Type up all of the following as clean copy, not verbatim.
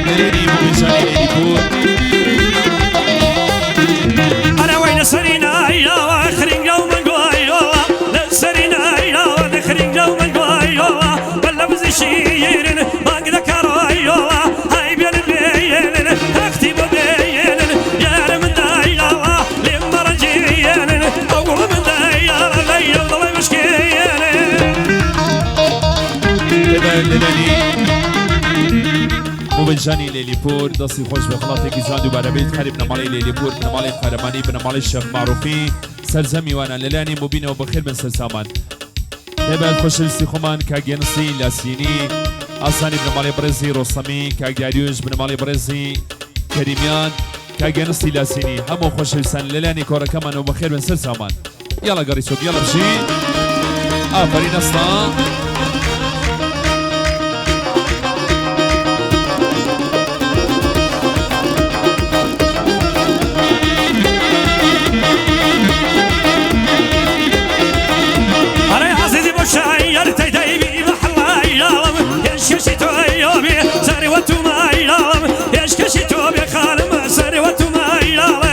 لەلایەنی موبینجانی لەیلیپوور. ئەرەوەی لەسەری نایاوە خرینگە و مەنگوایەوە لەسەری نایاوە خرینگە و مەنگوایەوە بە لە بزیشی یرن بانگ دەکارایەوە هەی بێنن بێنن تەختی بۆ بێنن یارە من دایاوە لێم مەڕەنجیێنن ئەو گوڵە من دایاوە لەیەو دڵی مشکێنن. لەلایەن لەلایەنی موبینجانی لەیلیپوور دەستی خۆش بێ خڵاتێکی جوان دووبارە بێت خەری بنەماڵەی لەیلیپوور، بنەماڵەی قارەمانی، بنەماڵەی شێخ مەعروفی، سەرجەم میوانان لەلایەنی موبینەوە بەخێر بن سەر سامان. تایبەت خۆشەویستی خۆمان کاک یەنسی لاسینی، ئاسانی بنەماڵەی بەڕێزی ڕۆستەمی، کاک داریوش بنەماڵەی بەڕێزی کەریمیان، کاک یەنسی لاسینی، هەموو خۆشەویستان لەلایەنی کۆڕەکەمانەوە بەخێر بن سەر سامان. یاڵا گەڕی چۆپ یاڵا بژی. ئافەرین ئەستا. ئەرێ عەزیزی بۆ شایەر تەیدەی بی بەحڵای لاڵم پێشکەشی تۆ ئەیۆبێ سەروەت و مای لاڵم پێشکەشی تۆ بێ خانم سەروەت و مای لاڵم.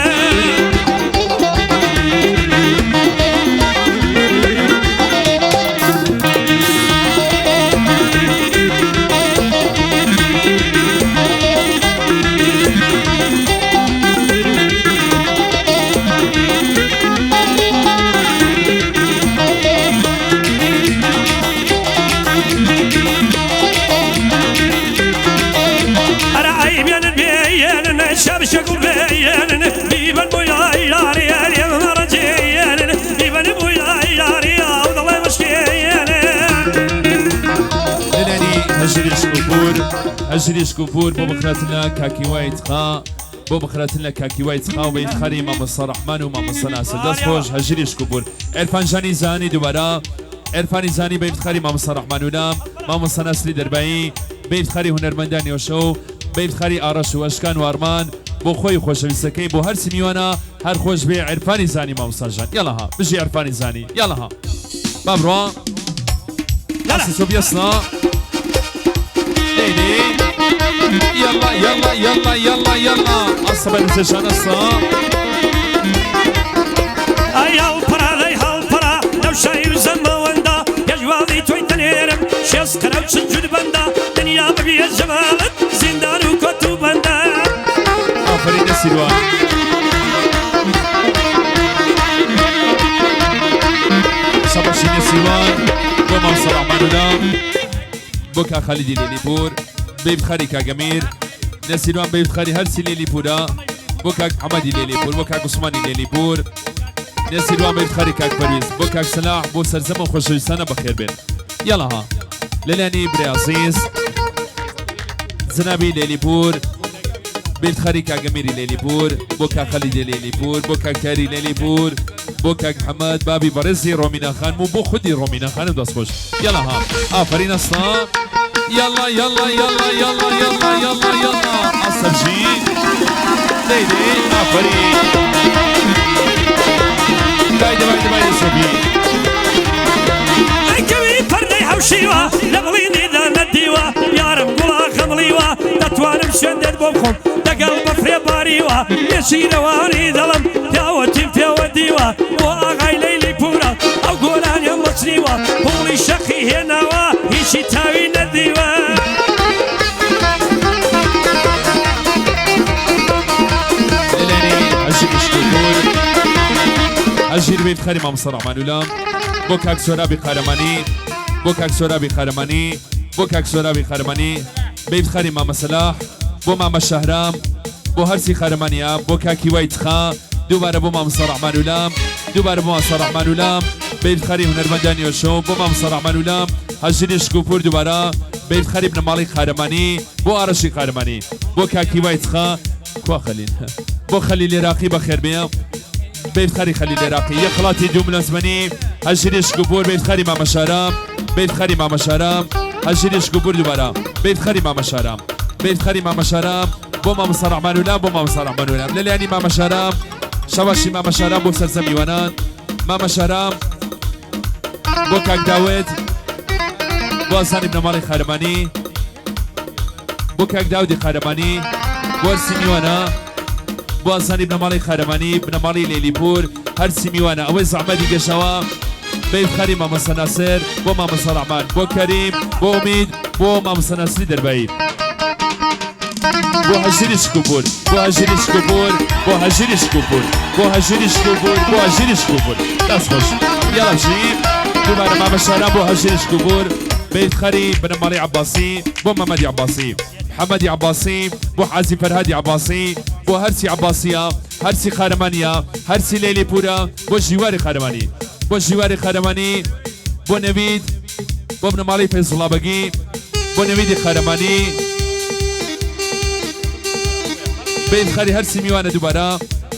ئەرە ئەی بێنن بێنن شەبشە گوڵ بێنن بیبەن بۆ یاری یاری مەڕەجێنن بیبەن بۆ یاری ئەو دڵێ مشکێنن. لەلایەنی هەژری شکوپور، هەژری شکوپور بۆ بخراتنە کاکیوای تخا، بۆ بخراتن لە کاکیوای تخا و بەیتخاری مامۆستا ڕەحمان و مامۆستا ناسر. دەست خۆش هەژری شکوپور. عێرفان جانی زانی دووبارە عێرفانی زانی بەیتخاری مامۆستا ڕەحمان و لام مامۆستا ناسری دەربایی بەیتخاری هونەرمەندانی ئەوشەو بەیتخاری ئاڕەش و ئەشکان و ئارمان بۆ خۆی و خۆشەویستەکەی بۆ هەرچی میوانە هەر خۆش بێ عێرفانی زانی مامۆستا ژان. یاڵا ها بژی عێرفانی زانی. یاڵا ها با بڕوا ئاسی چۆ بیەسنا لەیلی. یاڵا یاڵا یاڵا یاڵا یاڵا ئاسە بە نووسێشان ئەستا. ئەی هەڵپەڕە لەی هەڵپەڕە لەو شای و زەمەوەندا پێشوازی تۆی دەنێرم شێست قەرە و چل جوت بەندە دنیا ببیە جەمالت زیندان و کۆت و بەندە. ئافەرین نەسیروان. شەبەشی نەسیروان بۆ مامۆستا ڕەحمان و لام بۆ کاک خالیدی لێلیپوور بەیفتخاری کاک ئەمیر نەسیروان بەیفتخاری هەرچی لێلیپوورە بۆ کاک محەممەدی لێلیپوور بۆ کاک عوسمانی لێلیپوور نەسیروان بەیفتخاری کاک پەرویز بۆ کاک سەلاح بۆ سەرجەم و خۆشەویستانە بەخێر بێن. یاڵا ها لەلایەنی برای عەزیز جنابی لێلیپوور بەیفتخاری کاک ئەمیری لێلیپوور بۆ کاک خەلیدی لێلیپوور بۆ کاک تاری لێلیپوور بۆ کاک محەممەد بابی بەڕێزی ڕۆمینا خانم و بۆ خودی ڕۆمینا خانم دەست خۆش. یاڵا ها ئافەرین ئەستا. یاڵا یاڵا یاڵا یاڵا یاڵا یاڵا یاڵا ئەستا بژی دەی دەی ئافەرین بایدە بایدە بایدە سۆفی. ئەی کەوی پەردەی حەوشیوە لە بڵیندیدا نەدیوە یارم گوڵا خەمڵیوە دەتوانم شوێندێت بۆ بخۆم دەگەڵ بەفرێ باریوە لێشیرەوانی دڵم پیاوەتیم پێوە دیوە بۆ ئاغای لەیلی پورە ئەو گۆرانیان بەچنیوە پوڵی شەقی هێناوە هیچی تاوی نەدیوە. لەلایەنی هەژیر شکوپور هەژیر بەیفتخاری مامۆستا ڕەحمان و لام بۆ کاک سۆرابی قارەمانی بۆ کاک سۆرابی قارەمانی بۆ کاک سۆرابی قارەمانی بەیفتخاری مامە سەلاح بۆ مامە شەهرام بۆ هەرچی قارەمانیە بۆ کاک هیوای تخا دووبارە بۆ مامۆستا ڕەحمان و لام دووبارە بۆ مامۆستا ڕەحمان و لام بەیفتخاری هونەرمەندانی ئەوشەو بۆ مامۆستا ڕەحمان و لام هەژیری شکوپور دووبارە بەیفتخاری بنەماڵەی قارەمانی بۆ ئارەشی قارەمانی بۆ کاک هیوای تخا کوا خەلیل بۆ خەلیل عێراقی بەخێربێ بەیفتخاری خەلیل عێراقی یەک خڵاتی 2 ملیۆن تمەنی هەژیری شکوپور بەیفتخاری مامە شارام بەیفتخاری مامە شارام. هەژیری شکوپور دووبارە بە ئیفتخاری مامە شارام بە ئیفتخاری مامە شارام بۆ مامۆستا ڕەحمان ولام بۆ مامۆستا ڕەحمان ولام لە لایەنی مامە شارام شەواشی مامە شارام بۆ سەرجەم میوانان مامە شارام بۆ کاک داود بۆ ئازانی بنەماڵەی قارەمانی بۆ کاک داودی قارەمانی بۆ هەرسی میوانە بۆ ئازانی بنەماڵەی قارەمانی بنەماڵەی لەیلیپور هەرسی میوانە ئەوەی زەحمەتی گەشەوە بە ئیفتخاری مامۆستا ناسر بۆ مامۆستا ڕەحمان بۆ کەریم بۆ ئومید بۆ مامۆستا ناسری دەربایی بۆ هەژیری شکوپور بۆ هەژیری شکوپور بۆ هەژیری شکوپور بۆ هەژیری شکوپور بۆ هەژیری شکوپور دەست خۆش یاڵا بژی دووبارە مامە شاران بۆ هەژیری شکوپور بە ئیفتخاری بنەماڵەی عەباسی بۆ مەمەدی عەباسی محەمەدی عەباسی بۆ حازی فەرهادی عەباسی بۆ هەرچی عەباسیە هەرچی قارەمانیە هەرچی لەیلی پورە بۆ ژیواری قارەمانی بۆ ژیواری قارەمانی بۆ نەوید بۆ بنەماڵەی فەیزوڵا بەگی بۆ نەویدی قارەمانی بە ئیفتخاری هەرچی میوانە دووبارە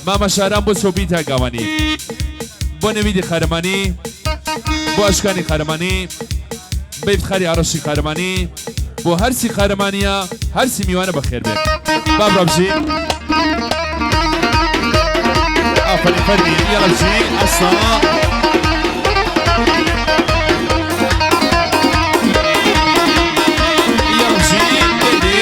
مامە شاران بۆ چۆپی تا گاوانی بۆ نەویدی قارەمانی بۆ ئەشکانی قارەمانی بە ئیفتخاری ئارەشی قارەمانی بۆ هەرچی قارەمانیە هەرچی میوانە بەخێر بێن با برا بژی ئافەرین فەرمی یاڵا بژی ئەسا یاڵا بژی دێ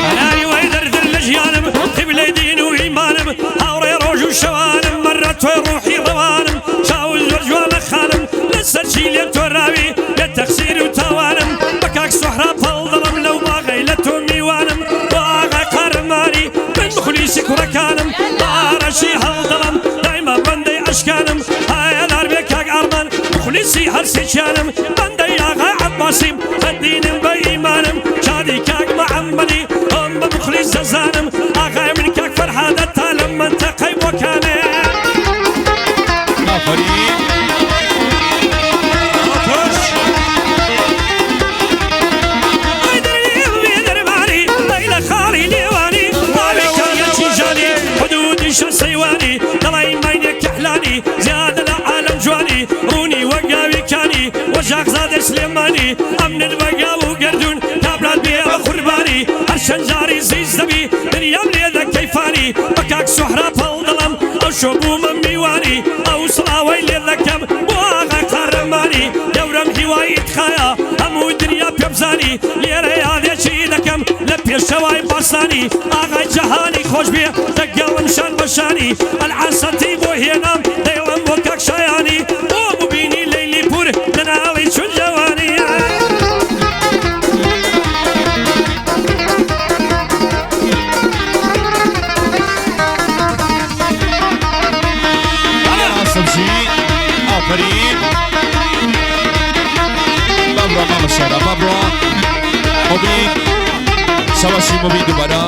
هەناری وای دەردر لە ژیانم قیبلەی دین و ئیمانم هاوڕێ ڕۆژ و شەوانم مەرە تۆی ڕۆحی ڕەوانم چاوت زۆر جوانە خانم لەسەر چی لێم تۆراوی بێ تەقسیر و تاوانم بە کاک سوهراب هەڵدەڵم لەو باغەی لە تۆ میوانم بۆ ئاغای قارەمانی من مخلیسی کوڕەکانم بە ئارەشی هەڵدەڵم دایمە بەندەی ئەشکانم ئایەدار بێ کاک ئارمان مخلیسی هەرسێکیانم بەندەی ئاغای عەباسیم بە دینم بە ئیمانم شادی کاک محەممەدی ئەم بە مخلیس دەزانم ئاغای من کاک فەرهادە تا لە مەنتەقەی بۆکانێ. ئافەرین. ئەی دەردیم بێ دەرمانی ئەی لە خاڵی لێوانی ئاوی کاگە چیژانی حدودی شەسەیوانی دەڵێی ماینێ کەحلانی زیادە لە عالەم جوانی ڕوونی وەک گاوی کانی وەجاخزادەی سلێمانی ئەمنت بە گاو و گەردوون کابرات بێ بە قوربانی هەر چەند جاری زیز دەبی دنیام لێ دەکەی فانی بە کاک سوهراب هەڵدەڵم ئەو شۆ بوومە میوانی ئەو سڵاوەی لێ دەکەم بۆ ئاغای قارەمانی گەورەم هیوای ئیتخایە هەموو دنیا پێبزانی لێرە یادێکی دەکەم لە پێشەوای باسانی ئاغای جەهانی خۆش بێ دەگەڵم شان بە شانی ئەلعاسەتی بۆ هێنام دەیڵم بۆ کاک شایانی بۆ ببینی لەیلی پور لەناڵی چون جوانی. سبزی ئافەرین بابڕۆ مامە شارا بابڕۆ مبین شەواشی مبین دووبارە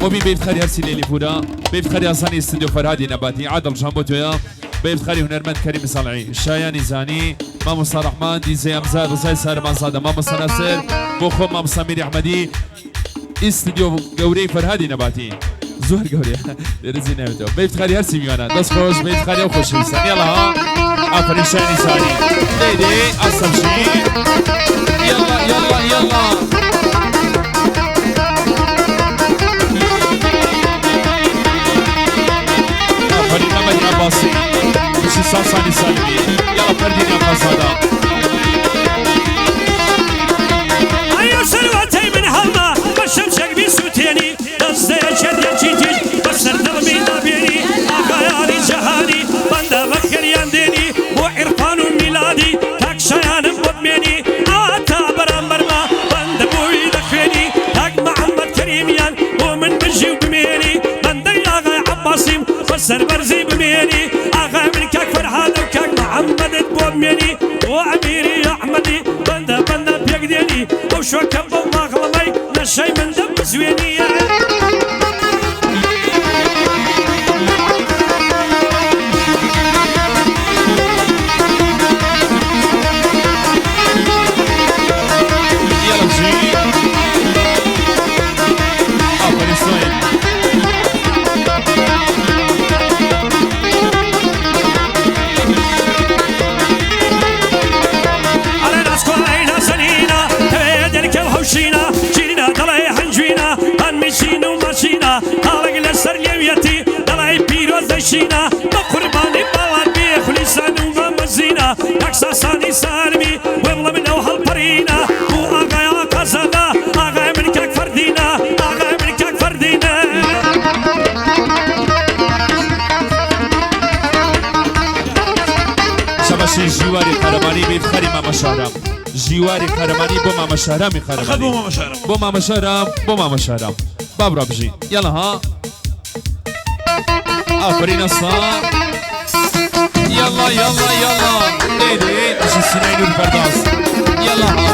مبین بە ئیفتخاری هەرسی لێلی پورە بە ئیفتخاری ئاسانی استودیۆ فەرهادی نەباتی عادڵ جان بۆ تۆیە بە ئیفتخاری هونەرمەند کەریم ساڵعی شایانی زانی مامۆستا ڕەحمان دیزەی ئەمزاد ڕزای سارەمانزادە مامۆستا ناسر بۆ خۆم مامۆستا میری ئەحمەدی ئیستدیۆ گەورەی فەرهادی نەباتی زۆر گەورەیە لێرە جێ ناوێتەوە بە ئیفتخاری هەرسی میوانان دەست خۆش بە ئیفتخاری ئەو خۆشەویستان یاڵا ها ئافەرین شایانی سانی دەی دەی ئەسەم شی یاڵا یاڵا یاڵا ئافەرین مەمەدی عەباسی بژی ساسانی سالمی یاڵا فەردین ئاقازادە. ئەی ئەو سەروەتەی من هەڵما بە شەمشێک بیسووتێنی دەستەیەکێت یەکی تیژ بەسەر دڵمی دابێنی ئاغایانی جەهانی بەندە بەخێریان دێنی بۆ عیرفان و میلادی کاک شایانم بۆ بمێنی ئاتا بەرامبەرما بەندە بووی دەخوێنی کاک محەممەد کەریمیان بۆ من بژی و بمێنی بەندەی ئاغای عەباسیم بە سەربەرزی بمێنی ئاغای من کاک فەرهادە و کاک محەممەدت بۆ بمێنی بۆ ئەمیری ئەحمەدی بەندە بەندە پێک دێنی ئەو شۆکە بەو ماغڵەمەی نەشەی من دەبزوێنی. یاڵا بژی ئافەرین سۆین. ئەرێ ناسکۆ شینە بە قوربانی باڵات بێ خولیسان و مامەزینە کاک ساسانی سالمی وێ بڵێ من ئەو هەڵپەرینە بۆ ئاغای ئاقازادە ئاغای من کاک فەردینە ئاغای من کاک فەردینە. شەبەشی ژیواری قەرەمانی بێ بخەری مامە شارام ژیواری قەرەمانی بۆ مامە شارامی قەرەمانی بۆ مامە شارام بۆ مامە شارام بۆ مامە شارام بابرا بژی یاڵا ها ئافرین ئەسڵا یاڵا یاڵا یاڵا دێ دێ بژی سینای نور پەرداز یاڵا ها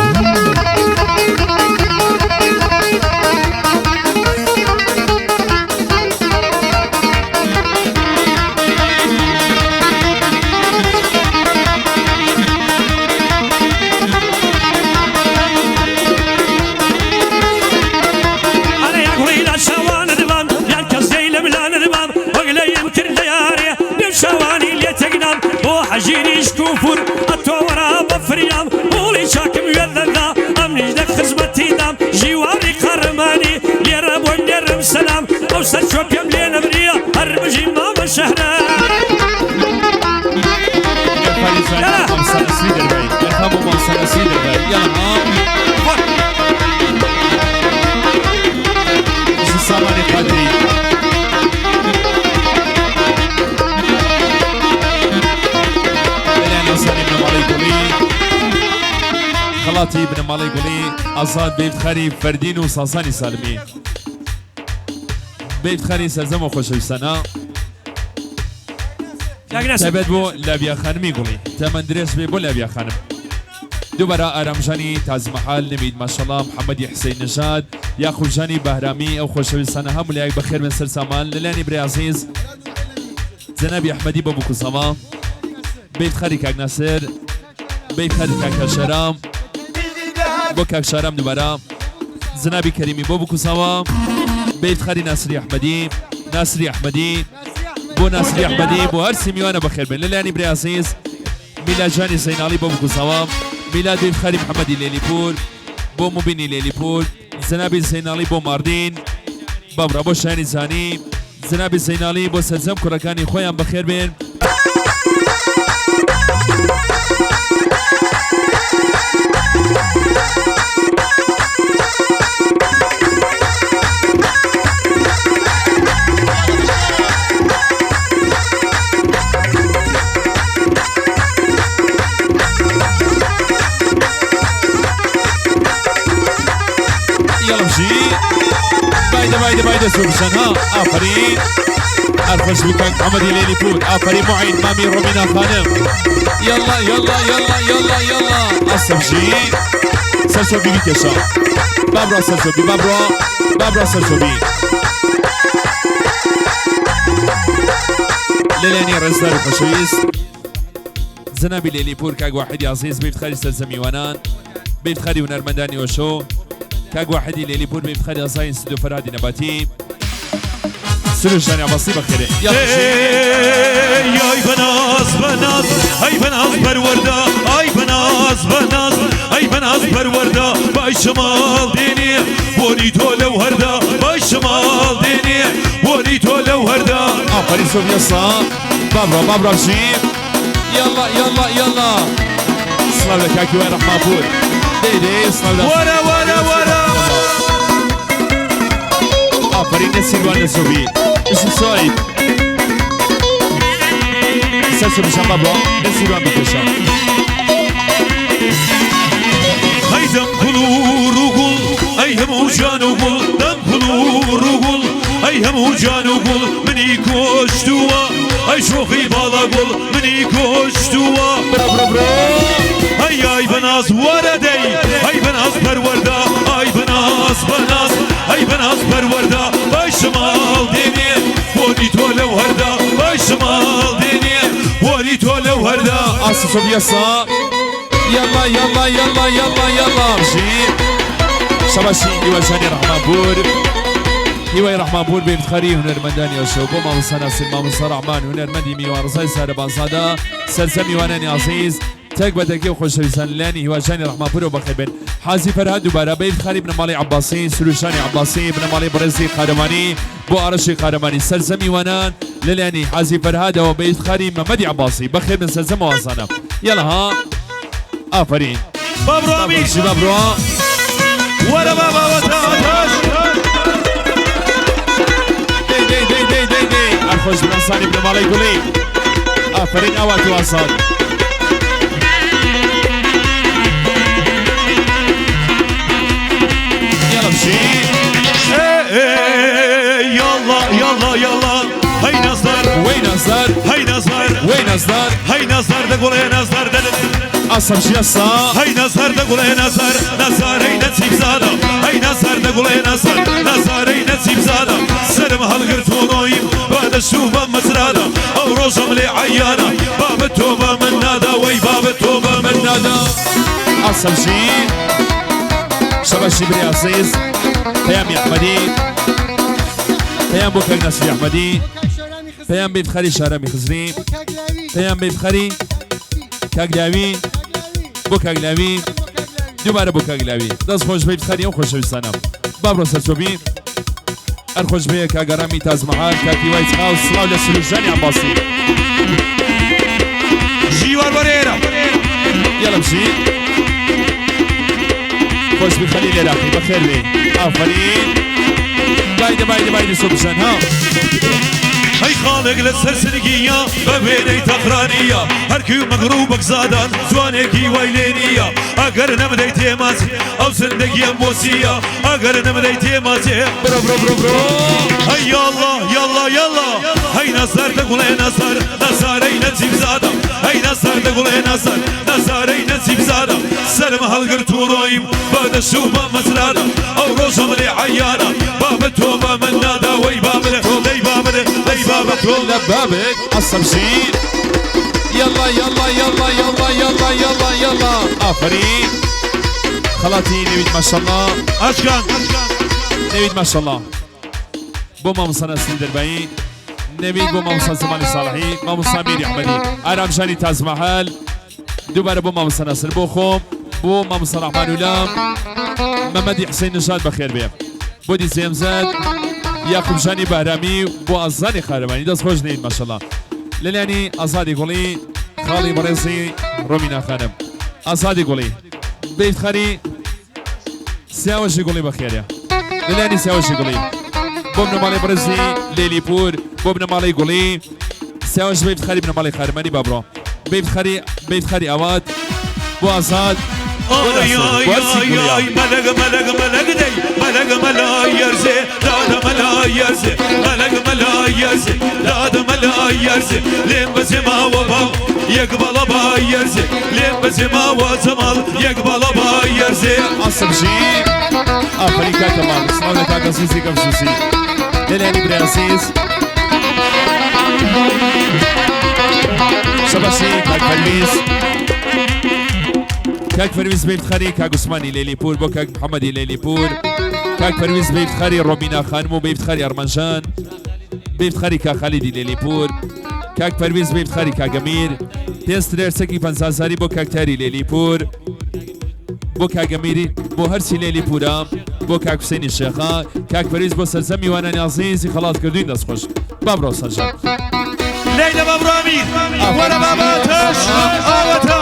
ئەرێ یا گوڵی لە چاوانت بام یان کەس لە ملانت بام وەگلەیم کرد لە یارێ نێو چاوانی لێ تێکنام بۆ حەژیریش کوفور ئەتۆ وەرا بەفریام گوڵی چاکم وێردەدا ئەمنیش لە خزمەتیدام ژیواری قەرمانی لێرە بۆ نێرم سەلام ئەو سەر چۆپیم لێ نەبریە هەر بژی مامە شەهرە. سامانی قادری لەلایەن ئاسانی بنەماڵەی گوڵی خەڵاتی بنەماڵەی گوڵی ئازاد بێفتخاری فەردین و ساسانی سالمی بێفتخاری سەرزەم و خۆشەویستانە تایبەت بۆ لابیا خانمی گوڵی تەمەن درێژ بێ بۆ لابیا خانم. دووبارە ئارامژانی تازمەحال نەمید ماشەڵا محەممەدی حسین نژاد یاخوبژانی بەهرامی ئەو خۆشەویستانە هەموو لایەک بەخێر بێن سەر سامان لەلایەنی برای عەزیز جەنابی ئەحمەدی بۆ بوکوسەما بەیفتخاری کاک ناسر بەیفتخاری کاک شارام بۆ کاک شارام دووبارە جەنابی کەریمی بۆ بوکوسەما بەیفتخاری ناسری ئەحمەدی ناسری ئەحمەدی بۆ ناسری ئەحمەدی بۆ هەر سی میوانە بەخێر بێن لەلایەنی برای عەزیز میلاد جانی زەیناڵی بۆ بکوزەوە میلاد بەیفتخاری محەممەدی لێلیپور بۆ موبینی لێلیپور جەنابی زەیناڵی بۆ ماردین بابرا بۆ شایانی زانی جەنابی زەیناڵی بۆ سەرجەم کوڕەکانی خۆیان بەخێر بێن. يلا بجي بايدة بايدة بايدة سوبشان ها آفرين أرخش بكان محمد ليلي بول آفرين معين مامي رومينا خانم يلا يلا يلا يلا يلا أصبجي سرسوبي بكشا بابرا سرسوبي بابرا بابرا سرسوبي لەلایەنی ڕێزدار و خۆشەویست جەنابی لێلی پور کاک واحیدی عەزیز بەیفتخاری سەرجەم میوانان بەیفتخاری هونەرمەندانی ئۆشۆ کاک واحیدی لێلی پور بەیفتخاری ئازای ئینستیتۆ فەرهادی نەباتی سروش دانی عەباسی بەخێرێ ئای بەناز بەناز ئەی بەناز پەروەردە ئای بەناز بەناز ئەی بەناز پەروەردە بای شماڵ دێنێ بۆنی تۆ لەو هەردا بای شماڵ دێنێ بۆنی تۆ لەو هەردا. ئافەرین سۆفیا سا بابرا بابرا بژی یاڵا یاڵا یاڵا سڵاو لە کاکی وای ڕەحمانپوور دەی دەی سڵاو لە وەرە وەرە وەرە ئافەرین نەسیروان نەسۆبی بژی سۆید سەر سۆبیشان بابرا نەسیروان بکێشە. ئەی دەم گوڵ و ڕووگوڵ ئەی هەموو جان و گوڵ دەم گوڵ و ڕووگوڵ ئەی هەموو جان و گوڵ منی کۆشتووە ئەی شۆخی باڵا گوڵ منی کۆشتووە. برا برا برا ئەی ئای بەناز وەرە دەی ئەی بەناز پەروەردە ئای بەناز بەناز ئەی بەناز پەروەردە بای شماڵ دێنێ بۆنی تۆ لەو هەردا بای شماڵ دێنێ بۆنی تۆ لەو هەردا. ئاسی سۆفیا سا یاڵا یاڵا یاڵا یاڵا یاڵا بژی شەباشی هیواژانی ڕەحمانپوور هیوای ڕەحمانپوور بێفتخاری هونەرمەندانی ئەوشەو بۆ مامۆستا ناسر مامۆستا ڕەحمان هونەرمەندی میوان ڕزای سارەبانزادە سەرجەم میوانانی عەزیز. تەک بە تەکی و خۆشەویستان لانی هیواجانی ڕەحمانپورەوە بەخێر بێن. حازی فەرهاد دووبارە بە ئیفتخاری بنەماڵەی عەباسی، سروشانی عەباسی، بنەماڵەی بەڕێزی قارەمانی بۆ ئارەشی قارەمانی سەرجەم میوانان لەلایەنی حازی فەرهادەوە بە ئیفتخاری مەمەدی عەباسی بەخێر بن سەرجەم ئەوازانە. یەڵا ها ئافەرین. با بڕۆ ئەمیر. بژی با بڕۆ. وەرە با باوەتە ئاتەش. دەی دەی دەی دەی دەی دەی هەر خۆش بن ئەسانی بنەماڵەی گوڵی. ئافەرین ئاوات و ئازاد. یەڵا بژی. یاڵا یاڵا یاڵا هەی نازدار. وەی نازدار. هەی نازدار. وەی نازدار. هەی نازدار دەگوڵێ نازدار دەل. ئاسا بژی ئاسا. هەی نازدار دەگوڵێ نازدار نازارەی نەجیب زادە. هەی نازدار دەگوڵێ نازدار نازارەی نەجیب زادە. سەرم هەڵگرت و ڕۆییم بە دەشت و بە مەزرادە. ئەو ڕۆژەم لێ عەیانە بابت تۆ بە من نادا وەی بابت تۆ بە من نادا. ئاسا بژی. شەبەشی برای عەزیز پەیامی ئەحمەدی پەیام بۆ کاک ناسری ئەحمەدی پەیام بە ئیفتخاری شارامی خزری پەیام بە ئیفتخاری کاک لاوی بۆ کاک لاوی دووبارە بۆ کاک لاوی دەست خۆش بە ئیفتخاری ئەو خۆشەویستانە با بڕۆ سەرچۆپی هەر خۆش بێ کاک ئارامی تاجمەحال کاک هیوای چاو سڵاو لە سروشجانی عەباسی ژیوار وەرە ئێرە. یەڵە بژی خۆش بی خەلیل عێراقی بەخێر بێی ئافەرین بایدە بایدە بایدە سۆپشان ها. ئەی خاڵێک لە سەر سنگیە بە وێنەی تەخرانیە هەرکی و مەغرو بەگزادان جوانێکی وای لێ نییە ئەگەر نەمدەی تێماچ ئەو زندگیەم بۆ چییە ئەگەر نەمدەی تێماچێ برۆ برۆ برۆ برۆ. هەی یاڵڵا یاڵڵا یاڵڵا هەی نازدار دەگوڵێ نازدار نازارەی نەجیب زادە هەی نازدار دەگوڵێ نازدار نازارەی نەجیب زادە سەرم هەڵگرت و ڕۆییم بە دەشت و بە مەزرادە ئەو ڕۆژەم لێ عەیانە بابت تۆ بە من نادا وەی بابت دەی بابت دەی بابت تۆ لە بابت ئەسەم ژیر یاڵڵا یاڵڵا یاڵڵا یاڵڵا یاڵڵا یاڵڵا یاڵڵا ئافەرین خەڵاتی نەوید ماشەڵڵا ئاشکان نەوید ماشەڵڵا بۆ مامۆستا ناسری دەربایی نەوید بۆ مامۆستا زمانی ساڵحی مامۆستا میری ئەحمەدی ئارام ژانی تاج مەحەل دووبارە بۆ مامۆستا ناسر بۆ خۆم بۆ مامۆستا ڕەحمان ولام مەمەدی حسین نژاد بەخێر بێ بۆ دیزێمزاد یاقوب ژانی بەهرامی و بۆ ئازانی قارەمانی دەست خۆش نین ماشەڵا لەلایانی ئازادی گوڵی خاڵی بەڕێزی ڕۆمینا خانم ئازادی گوڵی بەیتخەری سیاوەشی گوڵی بەخێرێ لەلایانی سیاوەشی گوڵی بۆ بنەماڵەی بەڕێزی لێلیپور بۆ بنەماڵەی گوڵی سیاوەش بەیتخەری بنەماڵەی قارەمانی بابڕۆ بەیتخەری بەیتخەری ئاوات بۆ ئازاد بۆ ئای ناسر ئای بۆ هەرچی ئای گوڵیە. ئای مەلەک مەلەک مەلەک دەی مەلەک مەلا یەرزێ دادە مەلا یەرزێ مەلەک مەلا یەرزێ دادە مەلا یەرزێ لێم بەجێ ماوە با یەک بەڵە با یەرزێ لێم بەجێ ماوە جەماڵ یەک بەڵە با یەرزێ. ئاسم ژیر ئافەرین کاک کەمال سڵاو لە کاک عەزیزی کەفشوسی لەلایەنی برای عەزیز شەبەشی کاک پەرویز کاک پەرویز بەیفتخاری کاک عوسمانی لەیلیپور بۆ کاک محەممەدی لەیلیپور کاک پەرویز بەیفتخاری ڕۆمینا خانم و بەیفتخاری ئەرمەنجان بەیفتخاری کاک خالیدی لەیلیپور کاک پەرویز بەیفتخاری کاک ئەمیر پێنج ترێر چەکی 50 هەزاری بۆ کاک تاری لەیلیپور بۆ کاک ئەمیری بۆ هەرچی لەیلی پورە بۆ کاک حوسێنی شێخە کاک پەرویز بۆ سەرجەم میوانانی ئازیزی خەڵات کردوین دەست خۆش با بڕۆ سەرجەم. لەیلە بە بڕۆ ئەمیر وەرە بابە تەش ئاوەتە.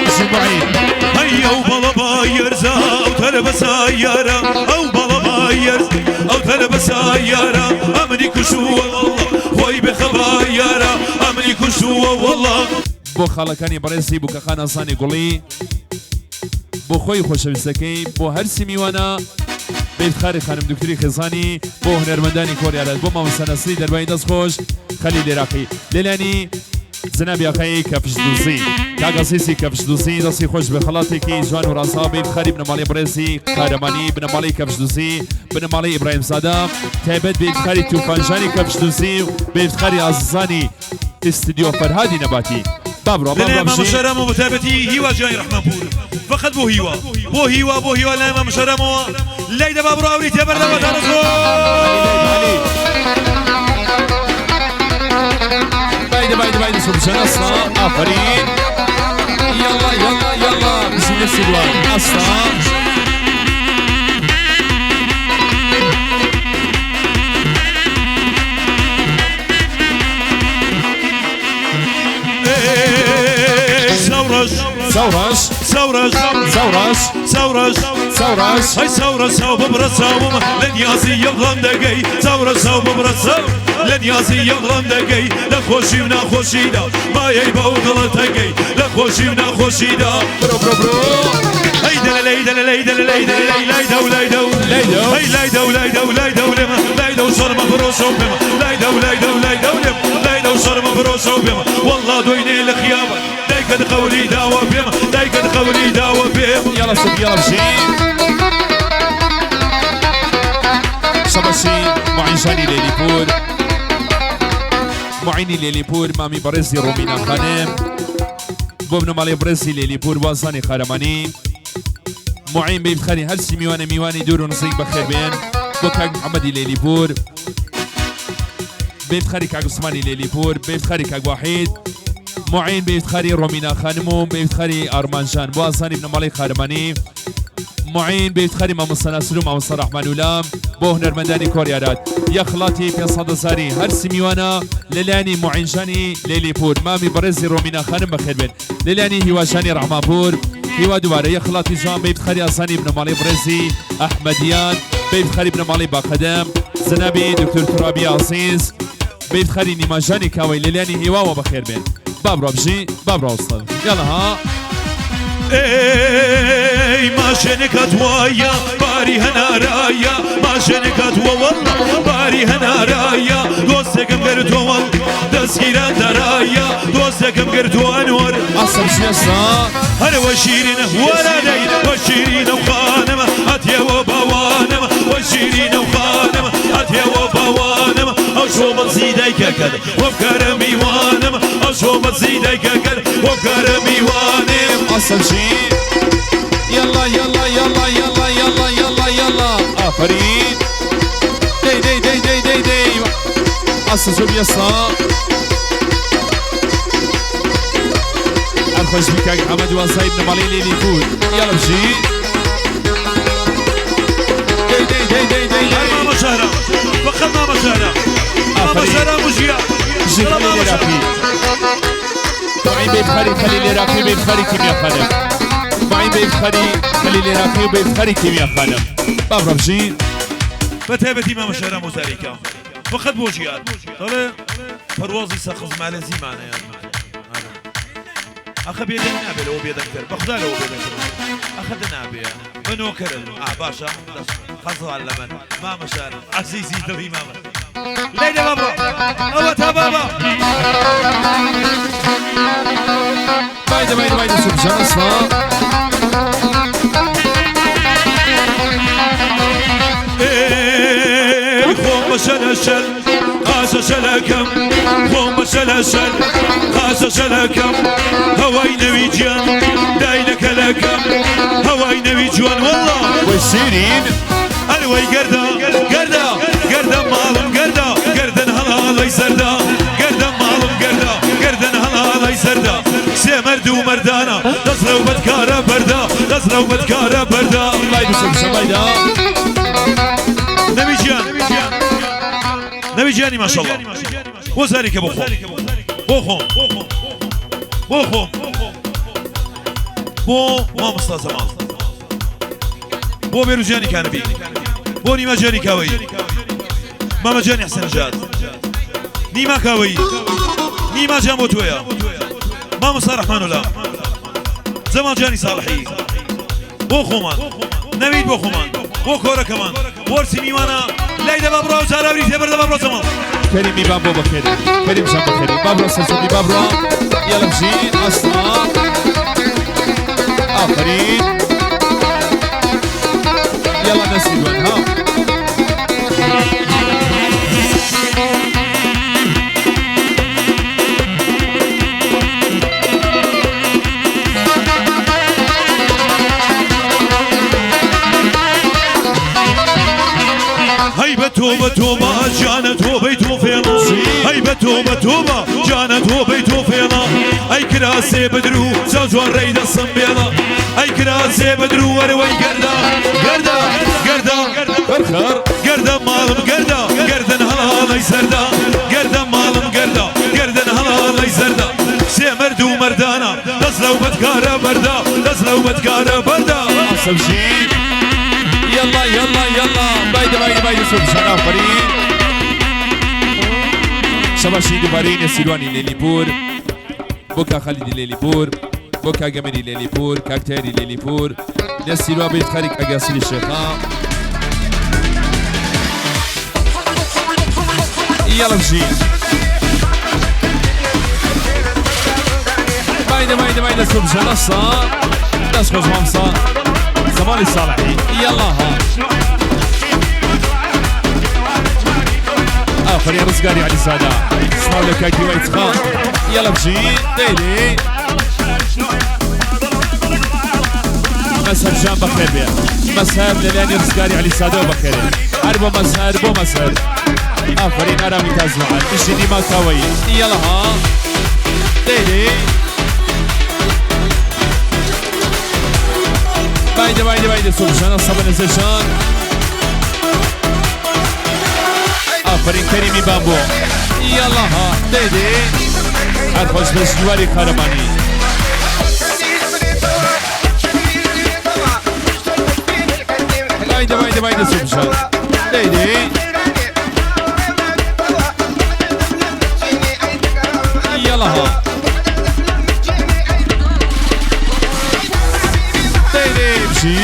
بژی معین. هەی ئەو بەڵە بایەرزە ئەو تەرەبە سایارە ئەو بەڵە بایەرز ئەو تەرەبە سایارە ئەمنی کوشتووە وەڵڵا خۆی بێخەبایارە ئەمنی کوشتووە وەڵڵا. بۆ خاڵەکانی بەڕێزی بوکەخان ئازانی گوڵی بۆ خۆی خۆشەویستەکەی بۆ هەرسی میوانە بەیفتخاری خانم دکتری خێزانی بۆ هونەرمەندانی کۆریارات بۆ مامۆستا نەسری دەربای دەست خۆش خەلیل عێراقی لەلایەنی جەنابی ئاقای کەفش دوزی کاک عەزیزی کەفش دوزی دەستی خۆش بێ خەڵاتێکی جوان و ڕازاوە بەیفتخاری بنەماڵەی بەڕێزی قارەمانی بنەماڵەی کەفش دوزی بنەماڵەی ئیبراهیم زادە تایبەت بەیفتخاری توفانژانی کەفش دوزی و بەیفتخاری ئازیزانی ئیستدیۆ فەرهادی نەباتی. با بڕۆ با لەلای بڕۆ مامە بژی شەرامەوە بە تایبەتی هیوا جانی ڕەحمانپوور فقط بۆ هیوا بۆ هیوا بۆ هیوا لای مامە شەرامەوە لای دەبا بڕۆ ئەوری تێبەر دەبا عەلی عەلی بایدە بایدە بایدە سوبجان ئەستا ئافەرین یاڵا یاڵا یاڵا بژی لە سیروان ئەستا سەوڕەش سەوڕەش سەوڕەش سەوڕەش سەوڕەش سەوڕەش هەی سەورە ساو ببرە چاوم لە نیازی یەڵام دەگەی سەورە ساو ببرە چاو لە نیازی یەڵام دەگەی لە خۆشی و ناخۆشیدا مایەی بەو دڵە تەگەی لە خۆشی و ناخۆشیدا بڕۆ بڕۆ بڕۆ هەی دەلە لەی دەلە لەی دەلە لەی دەلە لەی لای دەو لای دەو لای دەو. هەی لای دەو لای دەو لای دەو لێمە لای دەو شەرمە بڕۆشەو پێمە لای دەو لای دەو لای دەو لێم لای دەو شەرمە بڕۆشەو پێمە والله دوینێ لە خیابە دایکت قەولی داوە پێمە دایکت قەولی داوە پێمە یاڵا سوب یاڵا بژی شەبەشی معینژانی لێلیپور معینی لێلیپور مامی بەڕێزی ڕۆمینا خانم بۆ بنەماڵەی بەڕێزی لێلیپور وازانی قارەمانی معین بەیبخەری هەرسی میوانە میوانی دوور و نزیک بەخێر بێن بۆ کاک محەممەدی لێلیپور بەیبخەری کاک عوسمانی لێلیپور بەیبخەری کاک واحید معین بەیبخەری ڕۆمینا خانم و بەیبخەری ئارمانجان بۆ ئازانی بنەماڵەی قارەمانی معین بەیبخەری مامۆستا ناسر و مامۆستا ڕەحمانولام بۆ هونەرمەندانی کۆریارات یە خڵاتی 500 هەزاری هەرسی میوانە لەلایەنی معینژانی لەیلیپور مامی بەڕێزی ڕۆمینا خانم بەخێر بێن لەلایەنی هیواژانی ڕەحمانپور هیوا دووبارە یە خڵاتی جوان بەیبخەری ئازانی بنەماڵەی بەڕێزی ئەحمەدیان بەیبخەری بنەماڵەی باقەدەم جەنابی دکتۆر تورابی عەزیز بەیبخەری نیماژانی کاوەی لەلایەنی هیواوە بەخێر بێن با بڕۆ بژی با بڕۆ ئوستاد یاڵا ها ئەی ماشێنێکات وایە باری هەنارایە ماشێنێکات وەوەڵ باری هەنارایە دۆستێکم گرتووە دەستگیران دەرایە دۆستێکم گرتووە ئەنوەر ئەسڵ بژی ئەستا هەرەوە شیرینە وەرە دەی وە شیرینە و خانمە ئەتێوە باوانمە وە شیرینە و خانمە ئەتێوە باوانمە ئەو شۆ بەزی دایکەکەت وەبکەرە میوانم ئەو شۆ بەزی دایکەکەت وەبکەرە میوانم ئەسڵ بژی یاڵا یاڵا یاڵا یاڵا یاڵا یاڵا یاڵا ئافەرین دەی دەی دەی دەی دەی دەی ئەسڵ زۆ بیەستا هەر خۆش بی کاک محەممەد وازای بنەماڵەی لێلیپور یاڵا بژی دەی دەی دەی دەی دەی هەر دەی مامە شەهرە فقط مامە شەهرە مامە ئافەرین شەهرە مژیە بژی دڵە خەلیل مامە شەهرە عێراقی معین بەیبخەری خەلیل عێراقی بەیبخەری کیمیا خانم معین بەیبخەری خەلیل عێراقی و بەیبخەری کیمیا خانم با بڕۆ بژی بە تایبەتی مامە شەهرە مۆزاریکە فقط بۆ ژیان دەڵێ پەروازی سەقز مالەزیمانەیان ئەخە بێدەنگ نابێ لەوە بێدەنگتر بەخدا لەوە بێدەنگتر ئەخە دەنابێ بەنۆکەرن ئا باشە خەزوان لە من مامە شارم عەزیزی دڵی مامە لای دەبا بڕۆ ئەوە تا بابا بایدە بایدە بایدە سوبجان ئەستا ئەی خۆم بە شەلەشەل قاسە شەلەکەم خۆم بە شەلەشەل قاسە شەلەکەم هەوای نەوی گیان دای لەکەلەکەم هەوای نەوی جوان وەڵڵا وەی شیرین ئەروەی گەردە گەردە گەردە ماڵم گەردە گەردن هەڵاڵەی سەردا گەردە ماڵم گەردە گەردن هەڵاڵەی سەردا سێ مەرد و مەردانە دەست ڕەو بەدکارە بەردا دەست ڕەو بەدکارە بەردا بایدە سوبجان بایدە نەوی گیان نەوی گیانی ماشەڵڵا وەزاریکە بۆ خۆم بۆ خۆم بۆ خۆم بۆ مامۆستا زەماڵ بۆ بێروژیانی کانبی بۆ نیما گیانی کاوەیی مامە گیانی حسێن نژاد نیما کاوەیی نیما جان بۆ تۆیە مامۆستا ڕەحمانولا زەماڵ گیانی ساڵحی بۆ خۆمان نەوید بۆ خۆمان بۆ کۆرەکەمان وەرسی میوانە لای دەبا بڕۆ و جاراوری تێبەر دەبا بڕۆ زەماڵ کەریمی بام بۆ بەخێرێ کەریم جان بەخێرێ با بڕۆ سەرچەپی با بڕۆ یاڵا بژی ئەستا ئافەرین یاڵا دەستی دوان ها تۆبە جانە تۆبەی تۆ فێڵە ئەی کراسێ بدرو چاو جوان ڕێی دەسم بێڵە ئەی کراسێ بدرو وەرەوەی گەردە گەردە گەردە خەرخەر گەردە ماڵم گەردە گەردن هەڵاڵەی زەردە گەردە ماڵم گەردە گەردن هەڵاڵەی زەردە سێ مەرد و مەردانە دەست لەو بەدکارە بەردە دەست لەو بەدکارە بەردە. سبجي يلا يلا يلا بايدة بايدة بايدة سبجان آفرين شباشي دوبارين سيرواني ليليبور بوكا خالد ليليبور بوكا جمري ليليبور كاكتيري ليليبور نسيروا بيت خارج أجاسري الشيخان يلا بجي بايدة بايدة بايدة سبجان أصلا داش خوش مامسا زمالي الصالحي يلا ها آفرين رزقاري علي سادة اسمعوا لك كاكي ويتخان يلا بجي ديلي مسهر جان بخير بيا مسهر للاني رزقاري علي سادة وبخير أربو مسهر بو مسهر آفرين أرامي تازمعان مشيني ما كاوي يلا ها ديلي بايدة بايدة بايدة سوبشان الصبا نزلشان آفرين كريمي بامبو يلا ها ديدي هر خوش بش جواري قهرماني بايدة بايدة بايدة سوبشان ديدي يلا ها ديدي بشي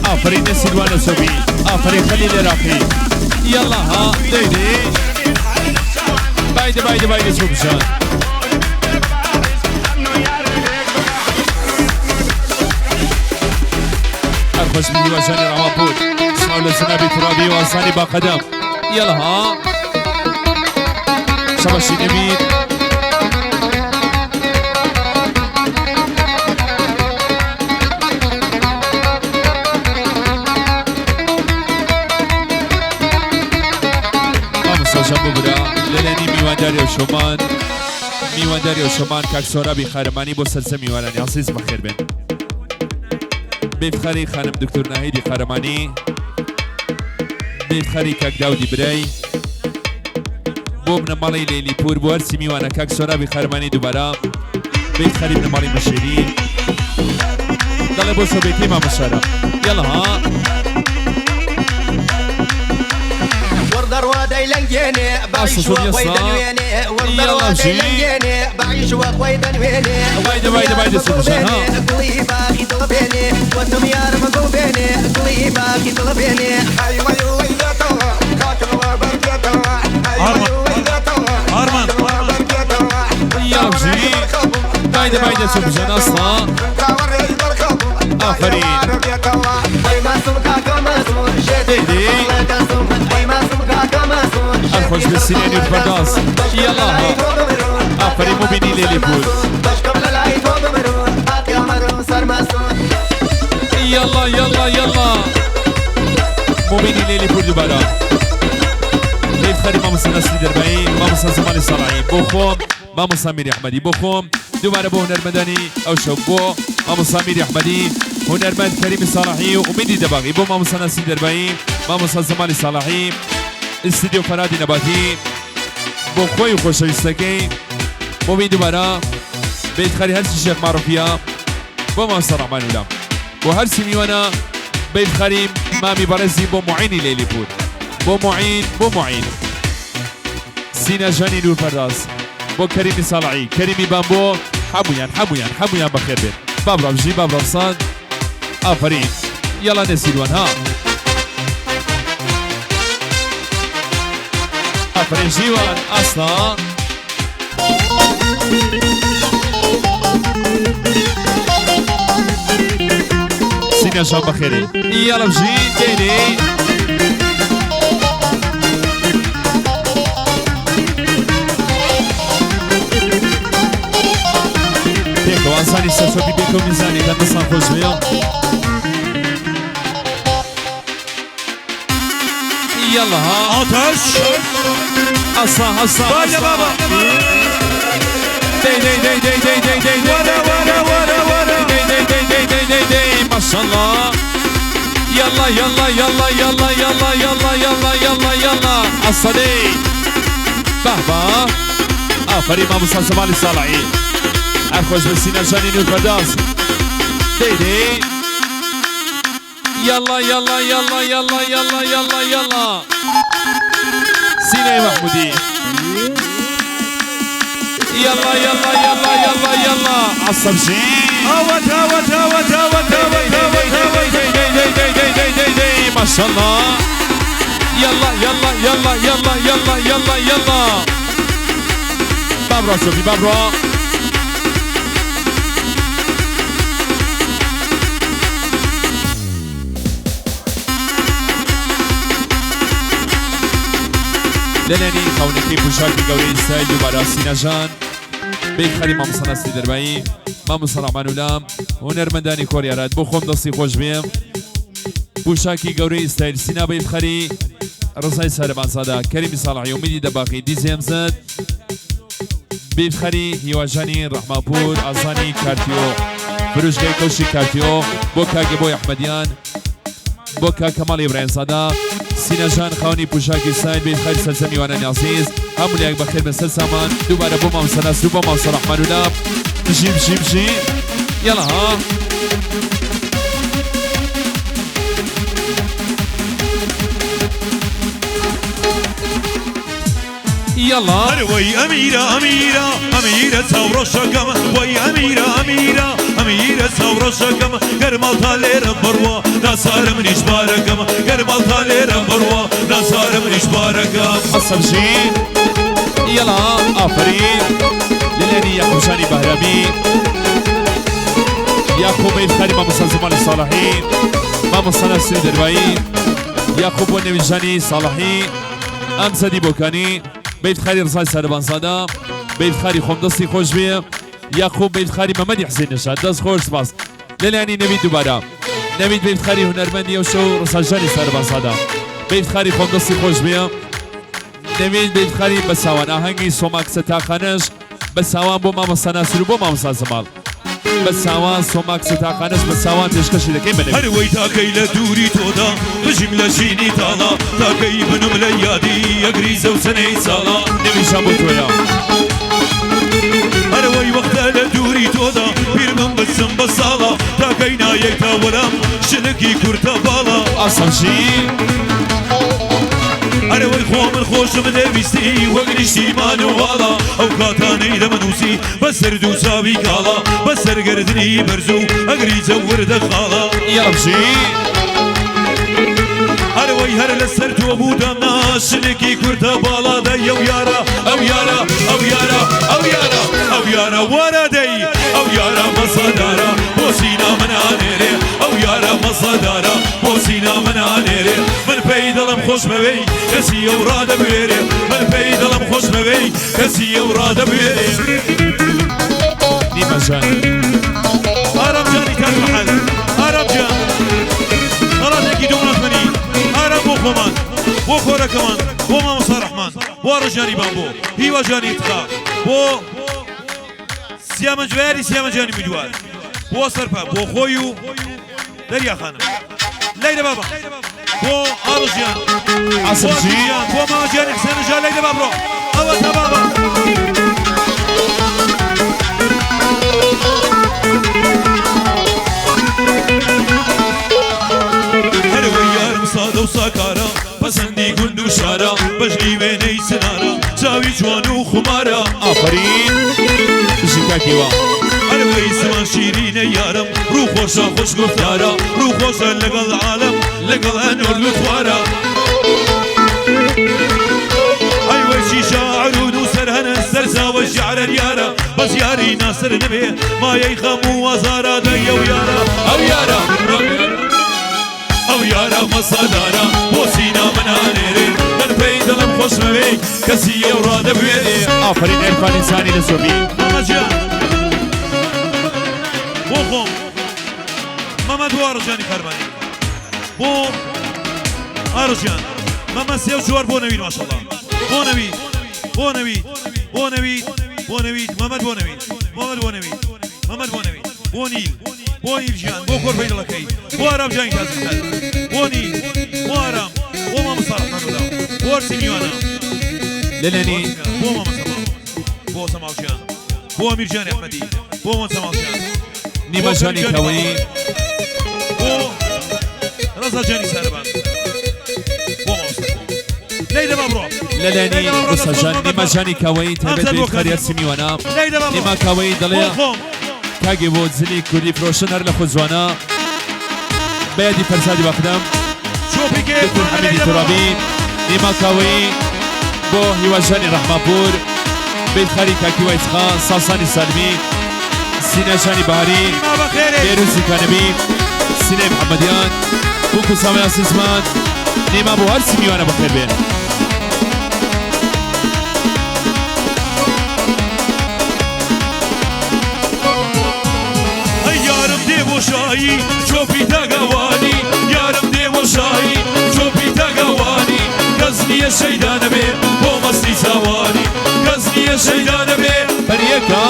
آفرين سلوان سوبي آفرين خليل العراقي يلا ها ديدي بايدة بايدة بايدة سوبشان أخوش من وجاني العوابود اسمعوا للزنابي ترابي وأصاني باقدم يلا ها شباشي نبيل مامۆستا جان ببرا لەلایەنی میوانداری و شۆمان میوانداری و شۆمان کاک سۆرابی قارەمانی بۆ سەرسە میوانانی عەزیز بەخێر بێن. بێفخەری خانم دکتۆر ناهیدی قارەمانی، بێفخەری کاک داودی برای، بۆ بنەماڵەی لەیلیپور، بۆ هەرسی میوانە کاک سۆرابی قارەمانی دووبارە، بێفخەری بنەماڵەی مەشێری دەڵێ بۆ سۆبێتی مامۆستا. یاڵا ها وردروادي لنجيني بعيش وخوي دنويني وردروادي لنجيني بعيش وخوي دنويني بايدة بايدة بايدة سوبشان ها قلي باقي طلبيني وتم يا رب قلبيني قلي باقي طلبيني أرمان يا بجي بايدة بايدة سوبشان أصلا آفرين ديدي الخوش بالسنين والبرداس يلا ها آفرين مبيني ليليبول يلا يلا يلا مبيني ليليبول دوباره ليف خري ماموستا نسلی دربایی ماموستا زمانی سالعی بۆ خۆم مامۆستا میری ئەحمەدی بۆ خۆم دووبارە بۆ هونەرمەندانی ئەو شەو بۆ مامۆستا میری ئەحمەدی هونەرمەند کەریمی ساڵحی و ئومیدی دەباغی بۆ مامۆستا نەسری دەربایی مامۆستا زمانی ساڵحی ئستدیۆ فەرادی نەباتی بۆ خۆی و خۆشەویستەکەی بۆ بین دووبارە بێتخەری هەرچی شێخ ماڕوفیە بۆ مامۆستا ڕەحمان ولام بۆ هەرچی میوانە بێتخەری مامی بەڕێزی بۆ معینی لەیلی بوو بۆ معین بۆ معین سینا ژانی نور پەرداز بۆ کەریمی ساڵحی کەریمی بامبۆ هەموویان هەموویان هەموویان بەخێر بێن. بابڕا بژی بابڕا بسان ئافرین یاڵا نەسیروان ها ئافرین ژیوان ئاسنا سینا ژان بەخێرێ یاڵا بژی دێنێ ئازانی سەرچۆپی بێکە و میزانێکان دەستان خۆش بێ. يلا ها ئاتەش هەسا هەسا بایە بابا دەی دەی دەی دەی دەی دەی دەی دەی وەرە وەرە وەرە وەرە دەی دەی دەی دەی دەی دەی دەی ما شاء الله يلا يلا يلا يلا يلا يلا يلا يلا يلا الصدي بابا آفرین مامۆستا زەمالی ساڵحی هەر خۆش بە سینەژانی نور پەرداز دەی دەی يلا يلا يلا يلا يلا يلا يلا سینەی مەحمودی يلا يلا يلا يلا يلا عصبجي ئاوەت ئاوەت ئاوەت ئاوەت ئاوەت ئاوەت ئاوەت دي دي دي دي دي دي دي ما شاء الله يلا يلا يلا يلا يلا يلا يلا بابرا شوفي بابرا لەلێنی خەونەکەی پوشاکی گەورەی ئیسرائیل دووبارە سینەژان بێخەری مامۆستا ناسری دەربایی مامۆستا ڕەحمانولام هونەرمەندانی کۆریارات بۆ خۆم دەستی خۆش بێم پوشاکی گەورەی ئیسرائیل سینا بەیفخەری ڕزای سەربانزادە کەریمی ساڵحی ئومیدی دەباقی دیزێمزد بیفخەری هیواژانی ڕەحماپور ئازانی کارتیۆ فروشگای کەوشی کارتیۆ بۆ کاکێ بۆی ئەحمەدیان بۆ کاک کەماڵ ئیبراهیمزادە سینەژان خاوەنی پوشاکی سایل بێخەری سەرجەم میوانانی عەزیز هەموو لایەک بەخێر بن سەر سامان دووبارە بۆ مامۆستا ناسر و بۆ مامۆستا ڕەحمانولا بژی بژی بژی یاڵا ها یاڵا ئەرێ وەی ئەمیرە ئەمیرە ئەمیرە چاوڕەشەکەم وەی ئەمیرە ئەمیرە ئەمیرە چاوڕەشەکەم گەر ماڵتا لێرە بڕوا ناسارە منیش بارەکەم گەر ماڵتا لێرە بڕوا ناسارە منیش بارەکەم ئەسەبژی یاڵا ئافەرین لەلێنی یاقوبژانی بەهرامی یاقوب بەیفخەری مامۆستا زمانی ساڵحی مامۆستا ناسری دەربایی یاقوب بۆ نەویژانی ساڵحی ئەمزەدی بۆکانی بەیفخەری ڕزای سەربانزادە بەیفخەری خۆم دەستی خۆش بێ یاقوب بەیفخەری مەمەدی حسێن نەژاد دەست خۆش سپاس لەلایەنی نەوید دووبارە نەوید بەیفخەری هونەرمەندی ئەو شەو ڕزاژانی سەربانزادە بەیفخەری خۆم دەستی خۆش بێ نەوید بەیفخەری بەساوان ئاهەنگی سۆماکسە تاقانەش بەساوان بۆ مامۆستا ناسر و بۆ مامۆستا زەماڵ بەساوان سۆماکسە تاقانەش بەساوان پێشکەشی دەکەین بە نەوید. هەر وەی تاکەی لە دووری تۆدا بژیم لە ژینی تاڵا تاکەی بنم لە یادی یەگریزە و سنەی ساڵا نەویشان بۆ تۆیە هەر وەی وەختە لە دووری تۆدا بیرمم بچم بە ساڵا تاکەی نایەیتە وەرام شلکی کورتە باڵا ئاسەبژی ئەرەوەی خۆ من خۆشم دەویستی وەک نیشتیمان و واڵا ئەو کاتانەی دەمەنووسی بەسەر دوو چاوی کاڵا بەسەر گردنی بەرز و ئەگری جەوردە خاڵا یاڵا بژی ئەرەوەی هەر لەسەر تۆ بوو دەمنا شلێکی کورتە باڵا دەی ئەو یارە ئەو یارە ئەو یارە ئەو یارە ئەو یارە وارە دەی ئەو یارە مەسەدارە بۆ سینا من ئانێرێ ئەو یارە مەسەدارە بۆ سینا من ئانێرێ من پێی دڵم خۆشمەوێی کەسی ئەو ڕادەبوێرێ من پێی دڵم خۆشمەوێی کەسی ئەو ڕادەبوێرێ نیمەژان ئارام جانی تاج محەل ئارام جان خەڵاتێکی دەوڵەتمەنی ئارام بۆ خۆمان بۆ خۆرەکەمان بۆ مامۆستا ڕەحمان بۆ ڕژانی بان بۆ هیوا جانی ئیتقا بۆ سیامەنجویاری سیامەنجانی میدوار بۆ سەرپا بۆ خۆی و دەریا خانم لەیلە بابا بۆ ئاڕژیان بۆ ئاسەبژی ژیان بۆ مامەجیانی حسێن ژان لەیلە بابڕۆ ئەوە تا بابا هەرەوەی یارم سادە و ساکارە پەسەندی گوند و شارە بەژنی وێنەی سنارە چاوی جوان و خومارە ئافەرین بژی کاکیوە هەرەوەی زمان شیرینە یارم ڕوو خۆشە خۆش گفتارە ڕوو خۆشە لەگەڵ عالەم لەگەڵ ئەنۆر لوتوارە ئەیوەی چی شاعر و نووسەر هەنە سەرچاوە شعرە یارە بەس یاری ناسر نەبێ مایەی خەم و ئازارە دەی ئەو یارە ئەو یارە ئەو یارە مەسەدارە بۆ سینا من ئانێرێ من پێی دڵم خۆشمەوێ کەسی ئەو ڕادەبوێرێ ئافەرین عیرفانی زانی لە زۆبی مامە جیان. جانی قارەمانی بۆ ئارۆ جان مەمە سێ و چوار بۆ نەوید ماشەڵڵا بۆ نەوید بۆ نەوید بۆ نەوید بۆ نەوید مەمەد بۆ نەوید مەمەد بۆ نەوید مەمەد بۆ نەوید بۆ نیل بۆ نیل گیان بۆ کۆرپەی دڵەکەی بۆ ئارام جانی کازم بۆ نیل بۆ ئارام بۆ مامۆستا ڕەحمان وەلاو بۆ هەرسی میوانە لەلێنی بۆ مامۆستا بۆ سەماڵ گیان بۆ ئەمیر جانی ئەحمەدی بۆ مۆسەماڵ گیان نیمە جانی کاوەیی بۆ ڕەزا جانی سارەبان بۆ مامۆستا لەی دەبا بڕۆ لەلێنی ڕسا جان نیمە جانی کاوەیی تایبەت بە ئیفتخاری هەرسی میوانە لەی دەبا بڕۆ نیما کاوەیی بۆ دەڵێ خۆم کاگێ بۆ زلی کوردی فرۆشن هەر لە خۆ جوانە بە یادی فەرزادی باقدەم چۆپی کێ دکتۆر حەمیدی تورابی نیما کاوەیی بۆ هیواژانی ڕەحمانپوور بەیتخاری کاکی وایسخان ساسانی سالمی سیناژانی بەهاری نیما بەخێرێ بێروزی کانەبی سینەی محەممەدیان بووک و سامیان سیزمان نیما بۆ هەرسی میوانە بەخێر بێن. ئەی یارم دێ بۆ شایی چۆپی تاگاوانی یارم دێ بۆ شایی چۆپی تاگاوانی کەس نییە شەیدا نەبێ بۆ مەستی چاوانی کەس نییە شەیدا نەبێ پەریەکە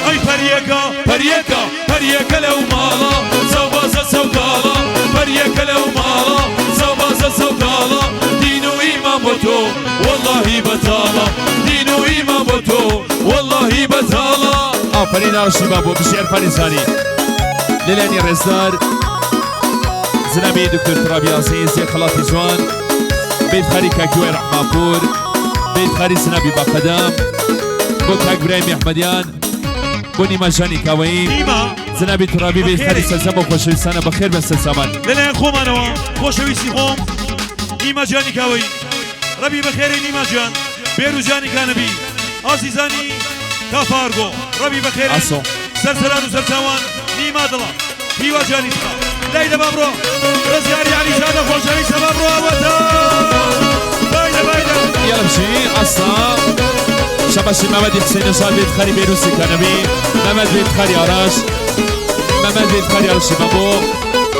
ئەی پەریەکە پەریەکە پەریەکە لەو ماڵە چاوبازە چاوکاڵە پەریەکە لەو ماڵە چاوبازە چاوکاڵە دین و ئیمان بۆ تۆ وەڵڵاهی بەتاڵە دین و ئیمان بۆ تۆ وەڵڵاهی بەتاڵە. ئافەرین ئارشی بابۆ بژی عرفانی زانی لەلایەنی ڕێزدار جنابی دکتۆر ترابی عەزیز یەک خەڵاتی جوان بەیتخاری کاکیوای ڕەحمانپوور بەیتخاری جنابی باقەدەم بۆ کاک برایمی ئەحمەدیان بۆ نیماژانی کاوەیی نیما جنابی ترابی بەیتخاری سەرسام بۆ خۆشەویستانە بەخێر بن سەرسامان. لەلایەن خۆمانەوە خۆشەویستی خۆم نیما جانی کاوەی ڕەبی بەخێرەی نیما جان بێرو جانی کانەبی ئازیزانی کافارگۆ ڕەبی بەخێرێ ئاسۆ سەرسەران و سەرچاوان نیما دڵە هیوا جانی تخا لای دەبا بڕۆ ڕزگاری عەلی زادە خۆشەویستە با بڕۆ ئەوەتا بایدە بایدە يلا بشي أصلا شباشي محمد حسين نشاد بيت خالي بيروسي كنبي محمد بيت خالي عراش محمد بيت خالي عرش بابو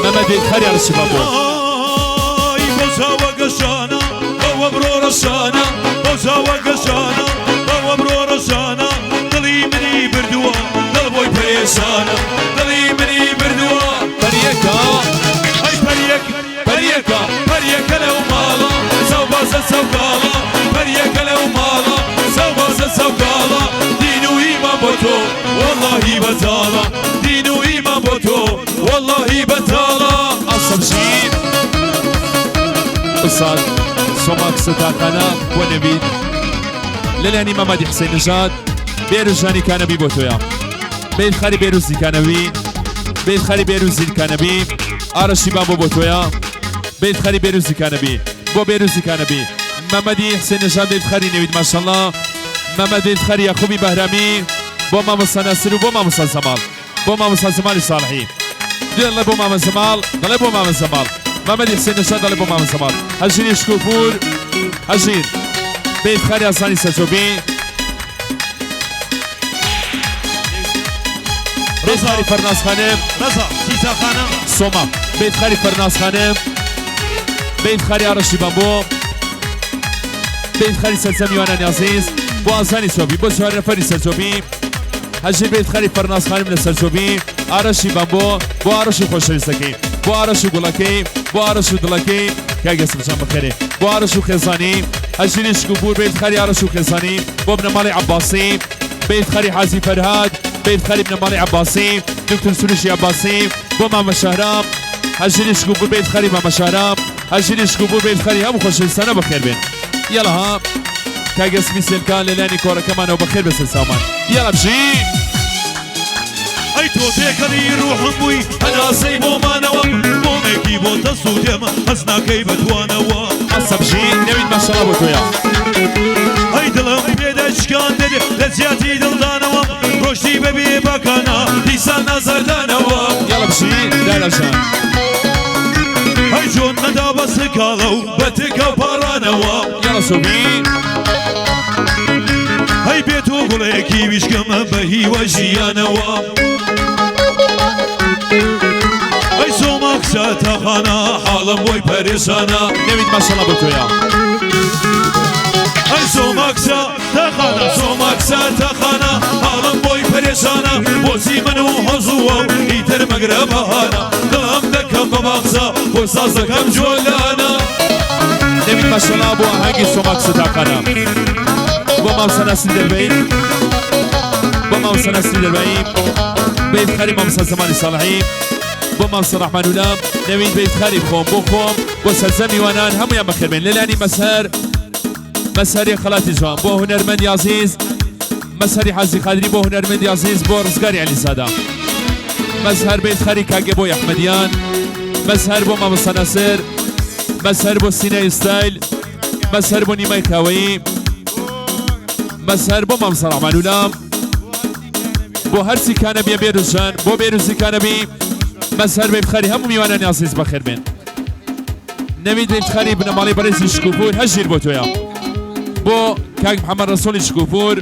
محمد بيت خالي عرش بابو ئای بۆ چاوە گەشانە بەوە بڕۆ ڕەشانە بۆ چاوە گەشانە بەوە بڕۆ ڕەشانە دڵی منی بردووە دڵ بۆی پەرێشانە دڵی منی بردووە پەریەکە ئەی پەریەک پەریەکە پەریەکە لەو ماڵە چاوبازە چاوکاڵە پەریەکە لەو ماڵە چاوبازە چاوکاڵە دین و ئیمان بۆ تۆ وەڵڵاهی بەتاڵە دین و ئیمان بۆ تۆ وەڵڵاهی بەتاڵە. أصلا بشي أستاذ سۆماک ستاقانە بۆ نەبید لەلایەنی مەمەدی حسین نژاد بێروژانی کانەبی بۆ تۆیە بێتخاری بێروزی کانەبی بێتخاری بێروزی کانەبی ئارەشی بابۆ بۆ تۆیە بێتخاری بێروزی کانەبی بۆ بێروزی کانەبی مەمەدی حسین نژاد بێتخاری نەوید ماشەڵڵا مەمەد بێتخاری یاقوبی بەهرامی بۆ مامۆستا ناسر و بۆ مامۆستا زەماڵ بۆ مامۆستا زەماڵی ساڵحی دڵێ بۆ مامە زەماڵ دەڵێ بۆ مامە زەماڵ مەمەدی حسین نژاد دەڵێ بۆ مامە زەماڵ هەژیری شکوپور هەژیر بێتخاری ئاسانی سەرچۆبی بێتخاری فەرناز خانم ڕەزا سیساخانە سۆما بێتخاری فەرناز خانم بێتخاری ئارەشی بامبۆ بێتخاری سەرسەم میوانانی عەزیز بۆ ئازانی سۆبی بۆ چوار نەفەری سەرچۆبی هەژیر بێتخاری فەرناز خانم لە سەرچۆبی ئارەشی بامبۆ بۆ ئارەش و خۆشەویستەکەی بۆ ئارەش و گوڵەکەی بۆ ئارەش و دڵەکەی کاک ئێسم جان بخێرێ بۆ ئارەش و خێزانی هەژیری شکوپور بێتخاری ئارەش و خێزانی بۆ بنەماڵی عەباسی بێتخاری حازی فەرهاد بێتخاری بنەماڵی عەباسی دکتۆر سروشی عەباسی بۆ مامە شەهرام هەژیری شکوپور بێتخاری مامە شەهرام هەژیری شکوپور بێتخاری هەموو خۆشەویستانە بەخێر بێن. یاڵا ها کاک ئەسمی سێلکان لەلایەنی کۆڕەکەمانەوە بەخێر بێ سەرچاومان. یاڵا بژی. ئەی تۆ تێکەڵی ڕوحم بووی هەناسەی بۆ مانەوە بۆمێکی بۆ دەسووتێم هەست ناکەی بەتوانەوە. ئەسە بژی نەوید ماشەڵا بۆ تۆیە. ئەی دڵم پێدەشکان دەدێ لە جیاتی دڵدانەوە ڕۆشتی بەبێ باکانە دیسان نازاردانەوە. یاڵا بژی دارا جان. ئەی جۆن نەدا بە سکاڵە و بەتکە و پاڕانەوە. یاڵا سۆبی. ئەی بێت و گوڵێکی ویشکم بە هیوە ژیانەوە. ئەی سۆماک سۆماکسە تاقانە حاڵم بۆی پەرێشانە. نەوید ماشەڵا بۆ تۆیە. ئەی سۆماکسە تاقانە سۆماکسە تاقانە حاڵم بۆی پەرێشانە. بۆچی من و حەزووە و ئیتر مەگرە بەهانە. دڵم دەکەم بە باخچە بۆ ساز دەکەم جۆلانە. نەوید ماشەڵا بۆ ئاهەنگی سۆماکسە تاقانە. بۆ مامۆستا ناسری دەربەیی، بۆ مامۆستا ناسری دەربەیی، بە ئیفتخاری مامۆستا زەمانی ساڵحی، بۆ مامۆستا ڕەحمانولە. نەوید بە ئیفتخاری خۆم، بۆ خۆم، بۆ سەرجەم میوانان هەموویان بەخێر بێن. لەلانی مەسەر مەسەری خەڵاتی جوان بۆ هونەرمەندی عەزیز مەسەری حازی قادری، بۆ هونەرمەندی عەزیز بۆ ڕزگاری عەلیزادە. مەزهەر بە ئیفتخاری کاکێ بۆ ئەحمەدیان. مەزهەر بۆ مامۆستا ناسر. مەزهەر بۆ سینای ستایل. مەزهەر بۆ نیمای کاوەیی. مەزهەر بۆ مامۆستا ڕەحمانولە. بۆ هەرچی کانەبیە بێروزجان، بۆ بێروزی کانەبی. مەزهەر بە ئیفتخاری هەموو میوانانی عەزیز بەخێر بێن. نەوید بە ئیفتخاری بنەماڵەی بەڕێزی شکوپور هەژیر بۆ تۆیە. بۆ کاک محەممەد ڕەسوڵی شکوپور،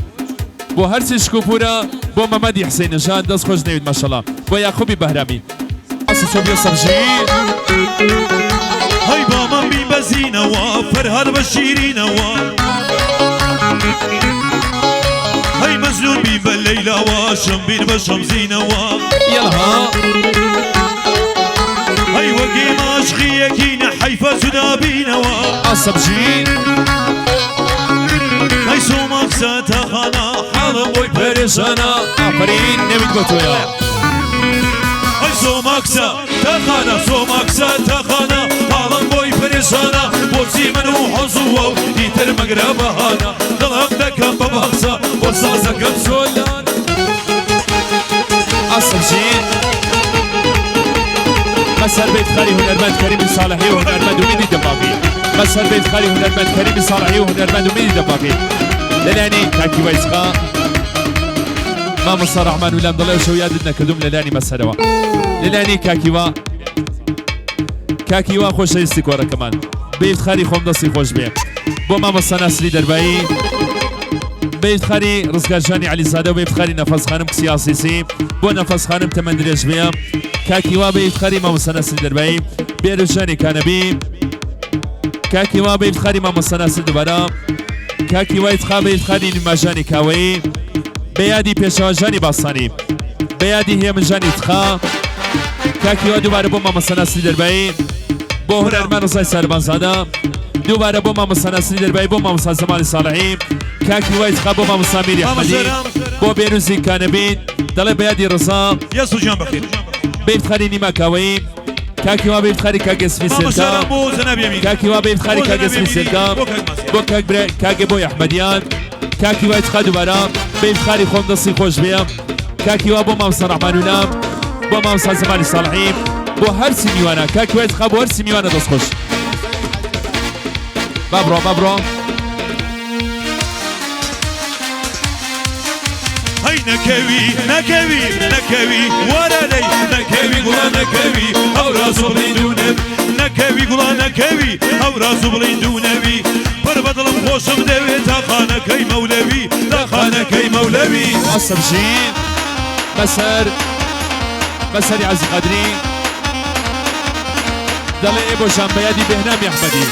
بۆ هەرچی شکوپورە، بۆ مەمەدی حسین نژاد دەست خۆش نەوید ماشەڵا. بۆ یاقوبی بەهرامی. ئەسڵ تۆ بێ سەبژی. هەی بامەم بی بەزینەوە فەرهاد بە شیرینەوە. هەی مەجنون بی بە لەیلاوە شەمبیر بە شەمزینەوە. یەڵا ها. هەی وەکی ماشقی یەکینە حەیفە جودا بینەوە. ئەسەبژی. هەی سۆماکسە تاقانە حاڵم بۆی پەرێشانە. ئافەرین نەوید بۆ تۆیە. ئەی سۆماکسە تاقانە سۆماکسە تاقانە حاڵم بۆی پەرێشانە. بۆچی من و حەزووە و ئیتر مەگرە بەهانە. دڵم دەکەم بە باخچە بۆ سازەکەم چۆلانە. ئەسەبژی. مەسەر بە ئیفتخاری هونەرمەند کەریمی ساڵحی و هونەرمەند ئومیدی دەباغی. مەسەر بە ئیفتخاری هونەرمەند کەریمی ساڵحی و هونەرمەند ئومیدی دەباغی. لەلایەنی کاکی وایسخا مامۆستا ڕەحمان ولام دەڵێ شەو یادت نەکردوم لەلایەنی مەسەرەوە. لەلایەنی کاکیوا کاکیوا خۆشەویستی کۆڕەکەمان بە ئیفتخاری خۆم دەستی خۆش بێ. بۆ مامۆستا ناسری دەربایی، بە ئیفتخاری ڕزگارژانی عەلیزادە و بە ئیفتخاری نەفەس خانم کچی ئاسیسی، بۆ نەفەس خانم تەمەن درێژ بێ. کاکیوا بە ئیفتخاری مامۆستا ناسری دەربایی، بێروژانی کانەبی. کاکیوا بە ئیفتخاری مامۆستا ناسر دووبارە. کاکیوا ئیفتخا بە ئیفتخاری نیماژانی کاوەیی، بە یادی پێشەواژانی باستانی، بە یادی هێمنژانی ئیفتخا. کاکیوا دووبارە بۆ مامۆستا ناسری دەربایی، بۆ هونەرمەند ڕزای ساربانزادە. دووبارە بۆ مامۆستا ناسری دەربایی، بۆ مامۆستا زەماڵی ساڵحی. کاکیوا ئیفتخا بۆ مامۆستا میری ئەحمەدی، بۆ بێروزی کانەبی دەڵێ بە یادی ڕزا. یەسو گیان بەخێر. بە ئیفتخاری نیما کاوەیی. کاکیوا بە ئیفتخاری کاک ئێسمی سێرکا. کاکیوا بە ئیفتخاری کاک ئێسمی سێرکا، بۆ کاک برا کاکێ بۆی ئەحمەدیان. کاکیوا ئیفتخا دووبارە بە ئیفتخاری خۆم دەستی خۆش بێ. کاکیوا بۆ مامۆستا ڕەحمانولە، بۆ مامۆستا زەمانی ساڵحی، بۆ هەرچی میوانە. کاکیوا ئیفتخا بۆ هەرچی میوانە دەست خۆش. با بڕۆ با بڕۆ. هەی نەکەوی نەکەوی نەکەوی وەرە دەی نەکەوی گوڵە نەکەوی هەوراز و بڵیند و نەوی. نەکەوی گوڵە نەکەوی هەوراز و بڵیند و نەوی. پڕ بە دڵم خۆشم دەوێت تاقانەکەی مەولەوی تاقانەکەی مەولەوی. ئەسەبژی بەسەر بەسەری عەزیز قادری دەڵێ ئێ بۆ ژان بە یادی بێهنامی ئەحمەدی.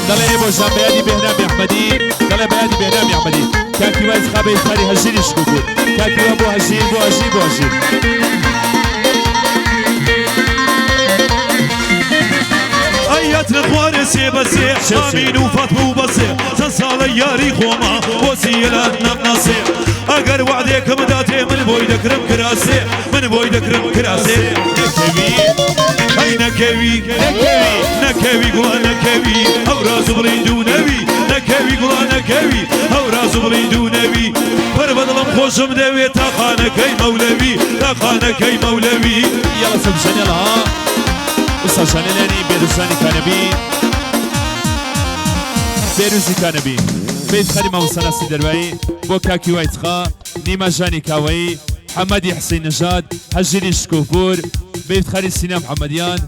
دەڵێ ئێ بۆ ژان بە یادی بێهنامی ئەحمەدی. دەڵێ بە یادی بێهنامی ئەحمەدی. کاکی وای خا بە ئیفتخاری هەژیری شکوپور. کاکی وا بۆ هەژیر بۆ هەژیر بۆ هەژیر. ئەیەت لە خوارێ سێ بە سێ ئامین و فاتمە و بەسێ. چەند ساڵە یاری خۆمە بۆچی یەلات نەمناسێ. ئەگەر وعدێکم داتێ من بۆی دەکرم کراسێ من بۆی دەکرم کراسێ. نەکەوی هەی نەکەوی نەکەوی نەکەوی گوڵە نەکەوی هەوراز و بڵیند و نەوی. نەکەوی گوڵە نەکەوی هەوراز و بڵیند و نەوی. پڕ بە دڵم خۆشم دەوێت تاقانەکەی مەولەوی تاقانەکەی مەولەوی. یەڵا سەبژەن یەڵا ها وسا ژانە لێنی بێروزانی کانەبی بێروزی کانەبی. بە ئیفتخاری مامۆستا ناسری دەربایی، بۆ کاکی وایتخا نیما ژانی کاوەیی محەممەدی حسین نژاد هەژیری شکوپور، بە ئیفتخاری سینا محەممەدیان،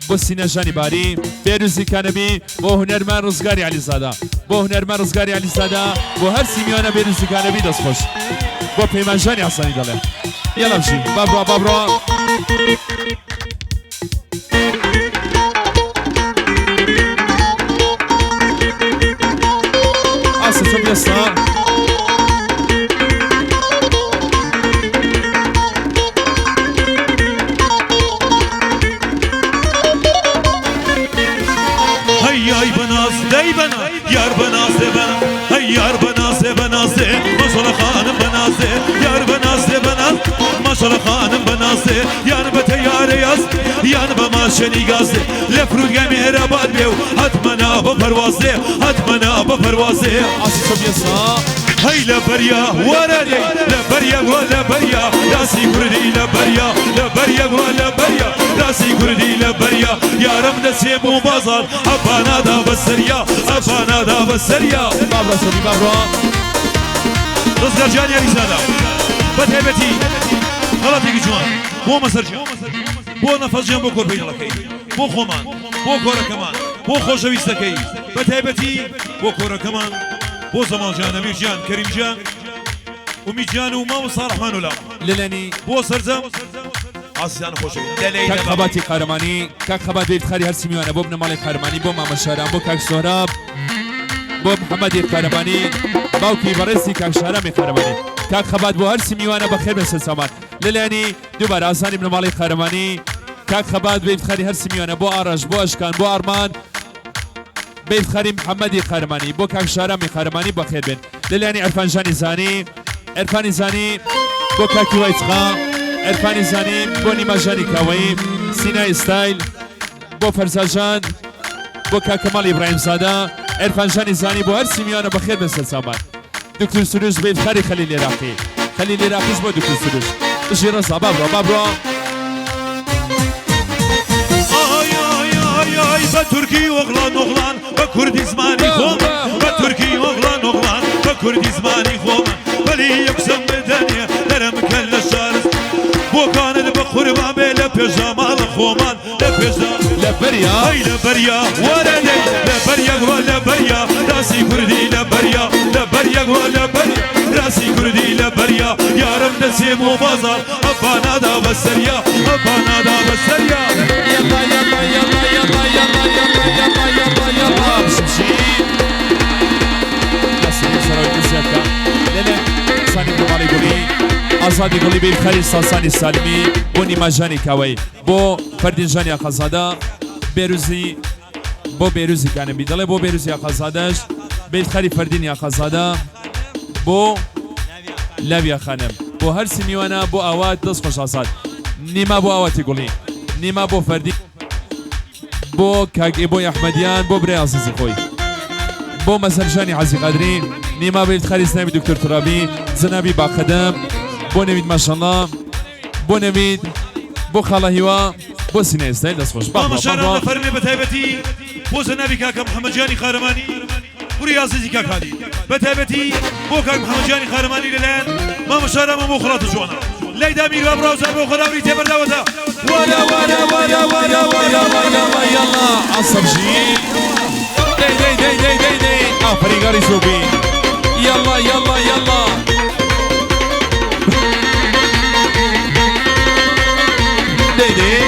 بۆ سینا ژانی باری بێروزی کانەبی، بۆ هونەرمەند ڕزگاری عەلیزادە بۆ هونەرمەند ڕزگاری عەلیزادە، بۆ هەر سیمیانە بێروزی کانەبی دەست خۆش. بۆ پەیمان ژانی حەسەنی دەڵێ یەڵا بژی با بڕۆ با بڕۆ. ئێستا. هەی ئای بەناز دەی بەنا یار بەنازێ بەنا هەی یار بەنازێ بەنازێ مەسەڵە خانم بەنازێ یار بەنازێ بەناز مەسەڵە خانم بەنازێ یان بە تەیارە یاز یان بە ماشێنی گازێ لە فرودگای مێهراباد بێ و هەتمەنا بە پەروازێ هەتمەنا بە پەروازێ. ئاسی سۆبی ئێستا. هەی لە بەریا وەرە دەی لە بەریا گوڵە لە بەریا راسی کوردی لە بەریا لە بەریا گوڵە لە بەریا راسی کوردی لە بەریا یارم دەچێ بۆ بازاڕ ئەبا نادا بە سەریا ئەبا نادا بە سەریا. بابڕۆ سۆبی بابڕۆ. ڕزگار جان یاریزانە بە تایبەتی خەڵاتێکی جوان بۆ مەسەر گیان بۆ نەفەس گیان بۆ کۆرپەی دڵەکەی بۆ خۆمان بۆ کۆرەکەمان بۆ خۆشەویستەکەی بە تایبەتی بۆ کۆرەکەمان بۆ زەماڵ جان ئەمیر جان کەریم جان ئومید جان و مامۆستا ڕەحمان و لاو لەلەنی بۆ سەرجەم ئازیزان خۆشەویست لەلەی کاک دەبا. خەباتی قارەمانی کاک خەبات بە ئیفتخاری هەرسی میوانە بۆ بنەماڵەی قارەمانی بۆ مامە شارام بۆ کاک سۆراب بۆ محەمەدی قارەمانی باوکی بەڕێزی کاک شارامی قارەمانی کاک خەبات بۆ هەرسی میوانە بەخێر بێن سەرچاومان لەلایەنی دووبارە ئازانی بنەماڵەی قارەمانی کاک خەبات بە ئیفتخاری هەرسی میوانە بۆ ئاڕەش بۆ ئەشکان بۆ ئارمان بە ئیفتخاری محەمەدی قارەمانی بۆ کاک شارامی قارەمانی بەخێر بێن لەلایەنی عرفان ژانی زانی عرفانی زانی بۆ کاکی وایچقا عرفانی زانی بۆ نیما ژانی کاوەیی سینای ستایل بۆ فەرزاژان بۆ کاک کەمال ئیبراهیم زادە عرفان ژانی زانی بۆ هەر سیمیانە بەخێر بێن سەرچاومان دکتور سروش بە ئیفتخاری خەلیل عێراقی خەلیل عێراقیش بۆ دکتور سروش بژی ڕەزا بابڕۆ بابڕۆ. ئای ئای ئای ئای بە تورکی ئۆغڵان ئۆغڵان بە کوردی زمانی خۆمان بە تورکی ئۆغڵان ئۆغڵان بە کوردی زمانی خۆمان بەلی یەکسم بدەنێ دەرم کەن لە شارز بۆکانت بە قوربان بێ لە پێشدا ماڵە خۆمان لە پێشدا لە بەریا ئەی لە بەریا وەرە دەی لە بەریا گوڵە لە بەریا راسی کوردی لە بەریا لە بەریا گوڵە لە بەریا راسی کوردی لە بەریا یارم دەچێ بۆ بازاڕ ئەبا نادا بە سەریا ئەبا نادا بە سەریا. یەڵا یەڵا یەڵا یەڵا یەڵا یەڵا یەڵا یەڵا یەڵا بشمشی دەستی سەرەوەی دزیاد کە لەلایەن سانی بنەماڵەی گوڵی ئازادی گوڵی بیر خەلیل ساسانی سالمی بۆ نیماژانی کاوەی بۆ فەردین ژانی ئاقازادە بێروزی بۆ بێروزی کانەبی دەڵێ بۆ بێروزی ئاقازادەش بیت خەری فەردین ئاقازادە بۆ لاویا خانم بۆ هەرسی میوانە بۆ ئاوات دەست خۆش ئازاد نیما بۆ ئاواتی گوڵی نیما بۆ فەردی بۆ کاک ئێبۆی ئەحمەدیان بۆ برای ئازیزی خۆی بۆ مەزهەرژانی عەزی قادری نیما بە ئیفتخاری زنابی دکتۆر تورابی زنابی باقەدەم بۆ نەوید ماشەڵڵا بۆ نەوید بۆ خاڵە هیوا بۆ سینە ئێستای دەست خۆش مامە بابڕۆ شاران بابڕۆ دەفەرمێ بە تایبەتی بۆ جەنابی کاکە محەمەد جانی قارەمانی کوڕی ئازیزی کاک هادی بە تایبەتی بۆ کاک محەمەد جانی قارەمانی لەلایەن مامە شارامە بۆ خەڵاتە جوانە لای دامیر بابڕا و زار بۆ خۆراوری تێبەرداوەتە وەرە وەرە وەرە وەرە وەرە وەرە وە یەڵا عەسەب ژی دەی دەی دەی دەی دەی دەی ئافەرین گەڕی زۆبی یەڵا یەڵا یەڵا دەی دەی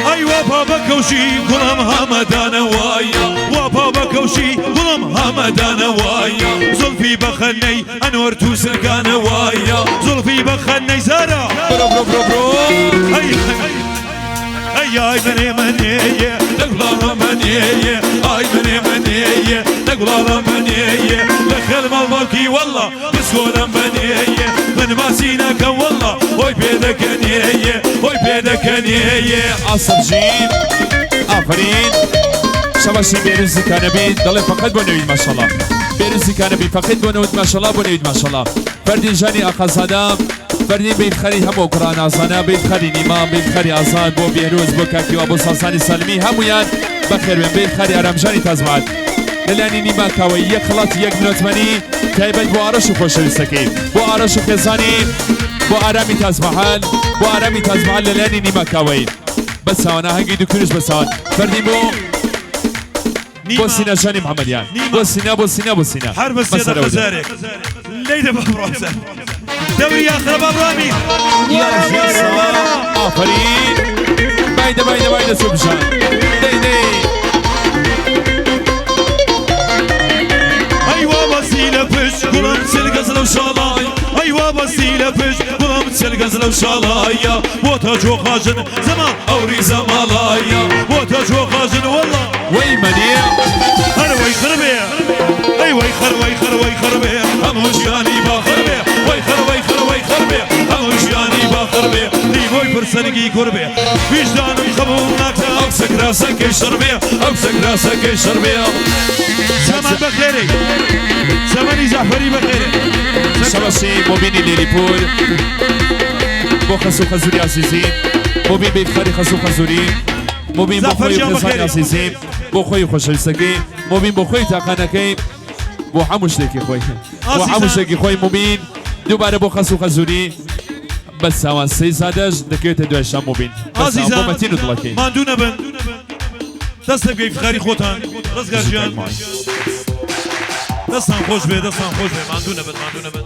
ئەی وا پا بە کەوشی گوڵم هەمەدانە وایە وا پا بە کەوشی گوڵم هەمەدانە وایە زوڵفی بە خەنەی ئەنوەر تو سرکانە وایە زوڵفی بە خەنەی زارا برۆ برۆ برۆ برۆ ئەی ئەی ئای منێ منێ دەگوڵاڵە منێ ئای منێ منێ دەگوڵاڵە منێ لە خێل ماڵ باوکی وەڵڵا بسکۆلم بنێ من باسی ناکەم وەڵڵا هۆی پێ دەکەنێ هۆی پێ دەکەنێ. عەسەب ژین ئافەرین شەباشی بێروزی کانەبی دەڵێ فەقەت بۆ نەوید ماشەڵا بێروزی کانەبی فەقەت بۆ نەوت ماشەڵا بۆ نەوید ماشەڵا فەردین ژانی ئاقازادە فەردین بەیت خەری هەموو کوڕان ئازانە بەیت خەری نیما بەیت خەری ئازاد بۆ بێروز بۆ کاکیوا بۆ ساسانی سالمی هەمویان بەخێربێن بەیت خەری ئارامژانی تازمات لەلایەنی نیما کاوەی یەک خەڵاتی یەک ملیۆن تایبەت بۆ ئارەش و خۆشەویستەکەی بۆ ئارەش و خێزانی بۆ ئارامی تازمەحەل بۆ ئارامی تازمەحەل لەلایەنی نیما کاوەی بەساوان ئاهەنگی دکتورش بەساوان فەردین بۆ بۆ سینا ژانی محەممەدیان بۆ سینا بۆ سینا بۆ سینا هەر بە سێ دەقە جارێک لێی دە بابڕۆ دەوری یاخرە بابڕامی ئافەرین بایدە بایدە بایدە سوبژان دەی دەی. پشت گوڵم چل گەز لەو شاڵای ئەی وابەستی لە پشت گوڵم چل گەز لەو شاڵایە بۆتە جۆخاژن زەمان ئەوری زەماڵایە بۆتە جۆخاژن وەڵا وەی مەنێ هەر وەی خربێ ئەی وەی خەر وەی خەر وەی خربێ هەموو ژیانی با خربێ وەی خەر وەی خەر وەی خربێ هەموو ژیانی با خربێ نیوەی پرسەنگی کوربێ ویژدانم قبوڵ ناکا ئەو سەکراسەکەی شەڕبێ ئەو سەکراسەکەی شەڕبێ زەمان بەخێرێ زەمەنی جەعفەری بەخێرێ شەبەشی مۆبینی لێلیپور بۆ خەس و خەزوری عزیزی مۆبین بە ئیفتخاری خەس و خەزوری مۆبین بۆ زەفەر خۆی و گیان خێزانی بەخێرێ. عزیزی بۆ خۆی و خۆشەویستەکەی مۆبین بۆ خۆی تاقانەکەی بۆ هەموو شتێکی خۆی بۆ ئازیزان. هەموو شتێکی خۆی مۆبین دووبارە بۆ خەس و خەزوری بەس ساوان سەی زادەش دەکەوێتە دوای شام مۆبین بەس بۆ ئازیزان مەتین و دڵەکەی ماندوو نەبن دەست لە ئیفتخاری خۆتان ڕزگار گیان دەستان خۆش بێ دەستان خۆش بێ ماندوو نەبن ماندوو نەبن.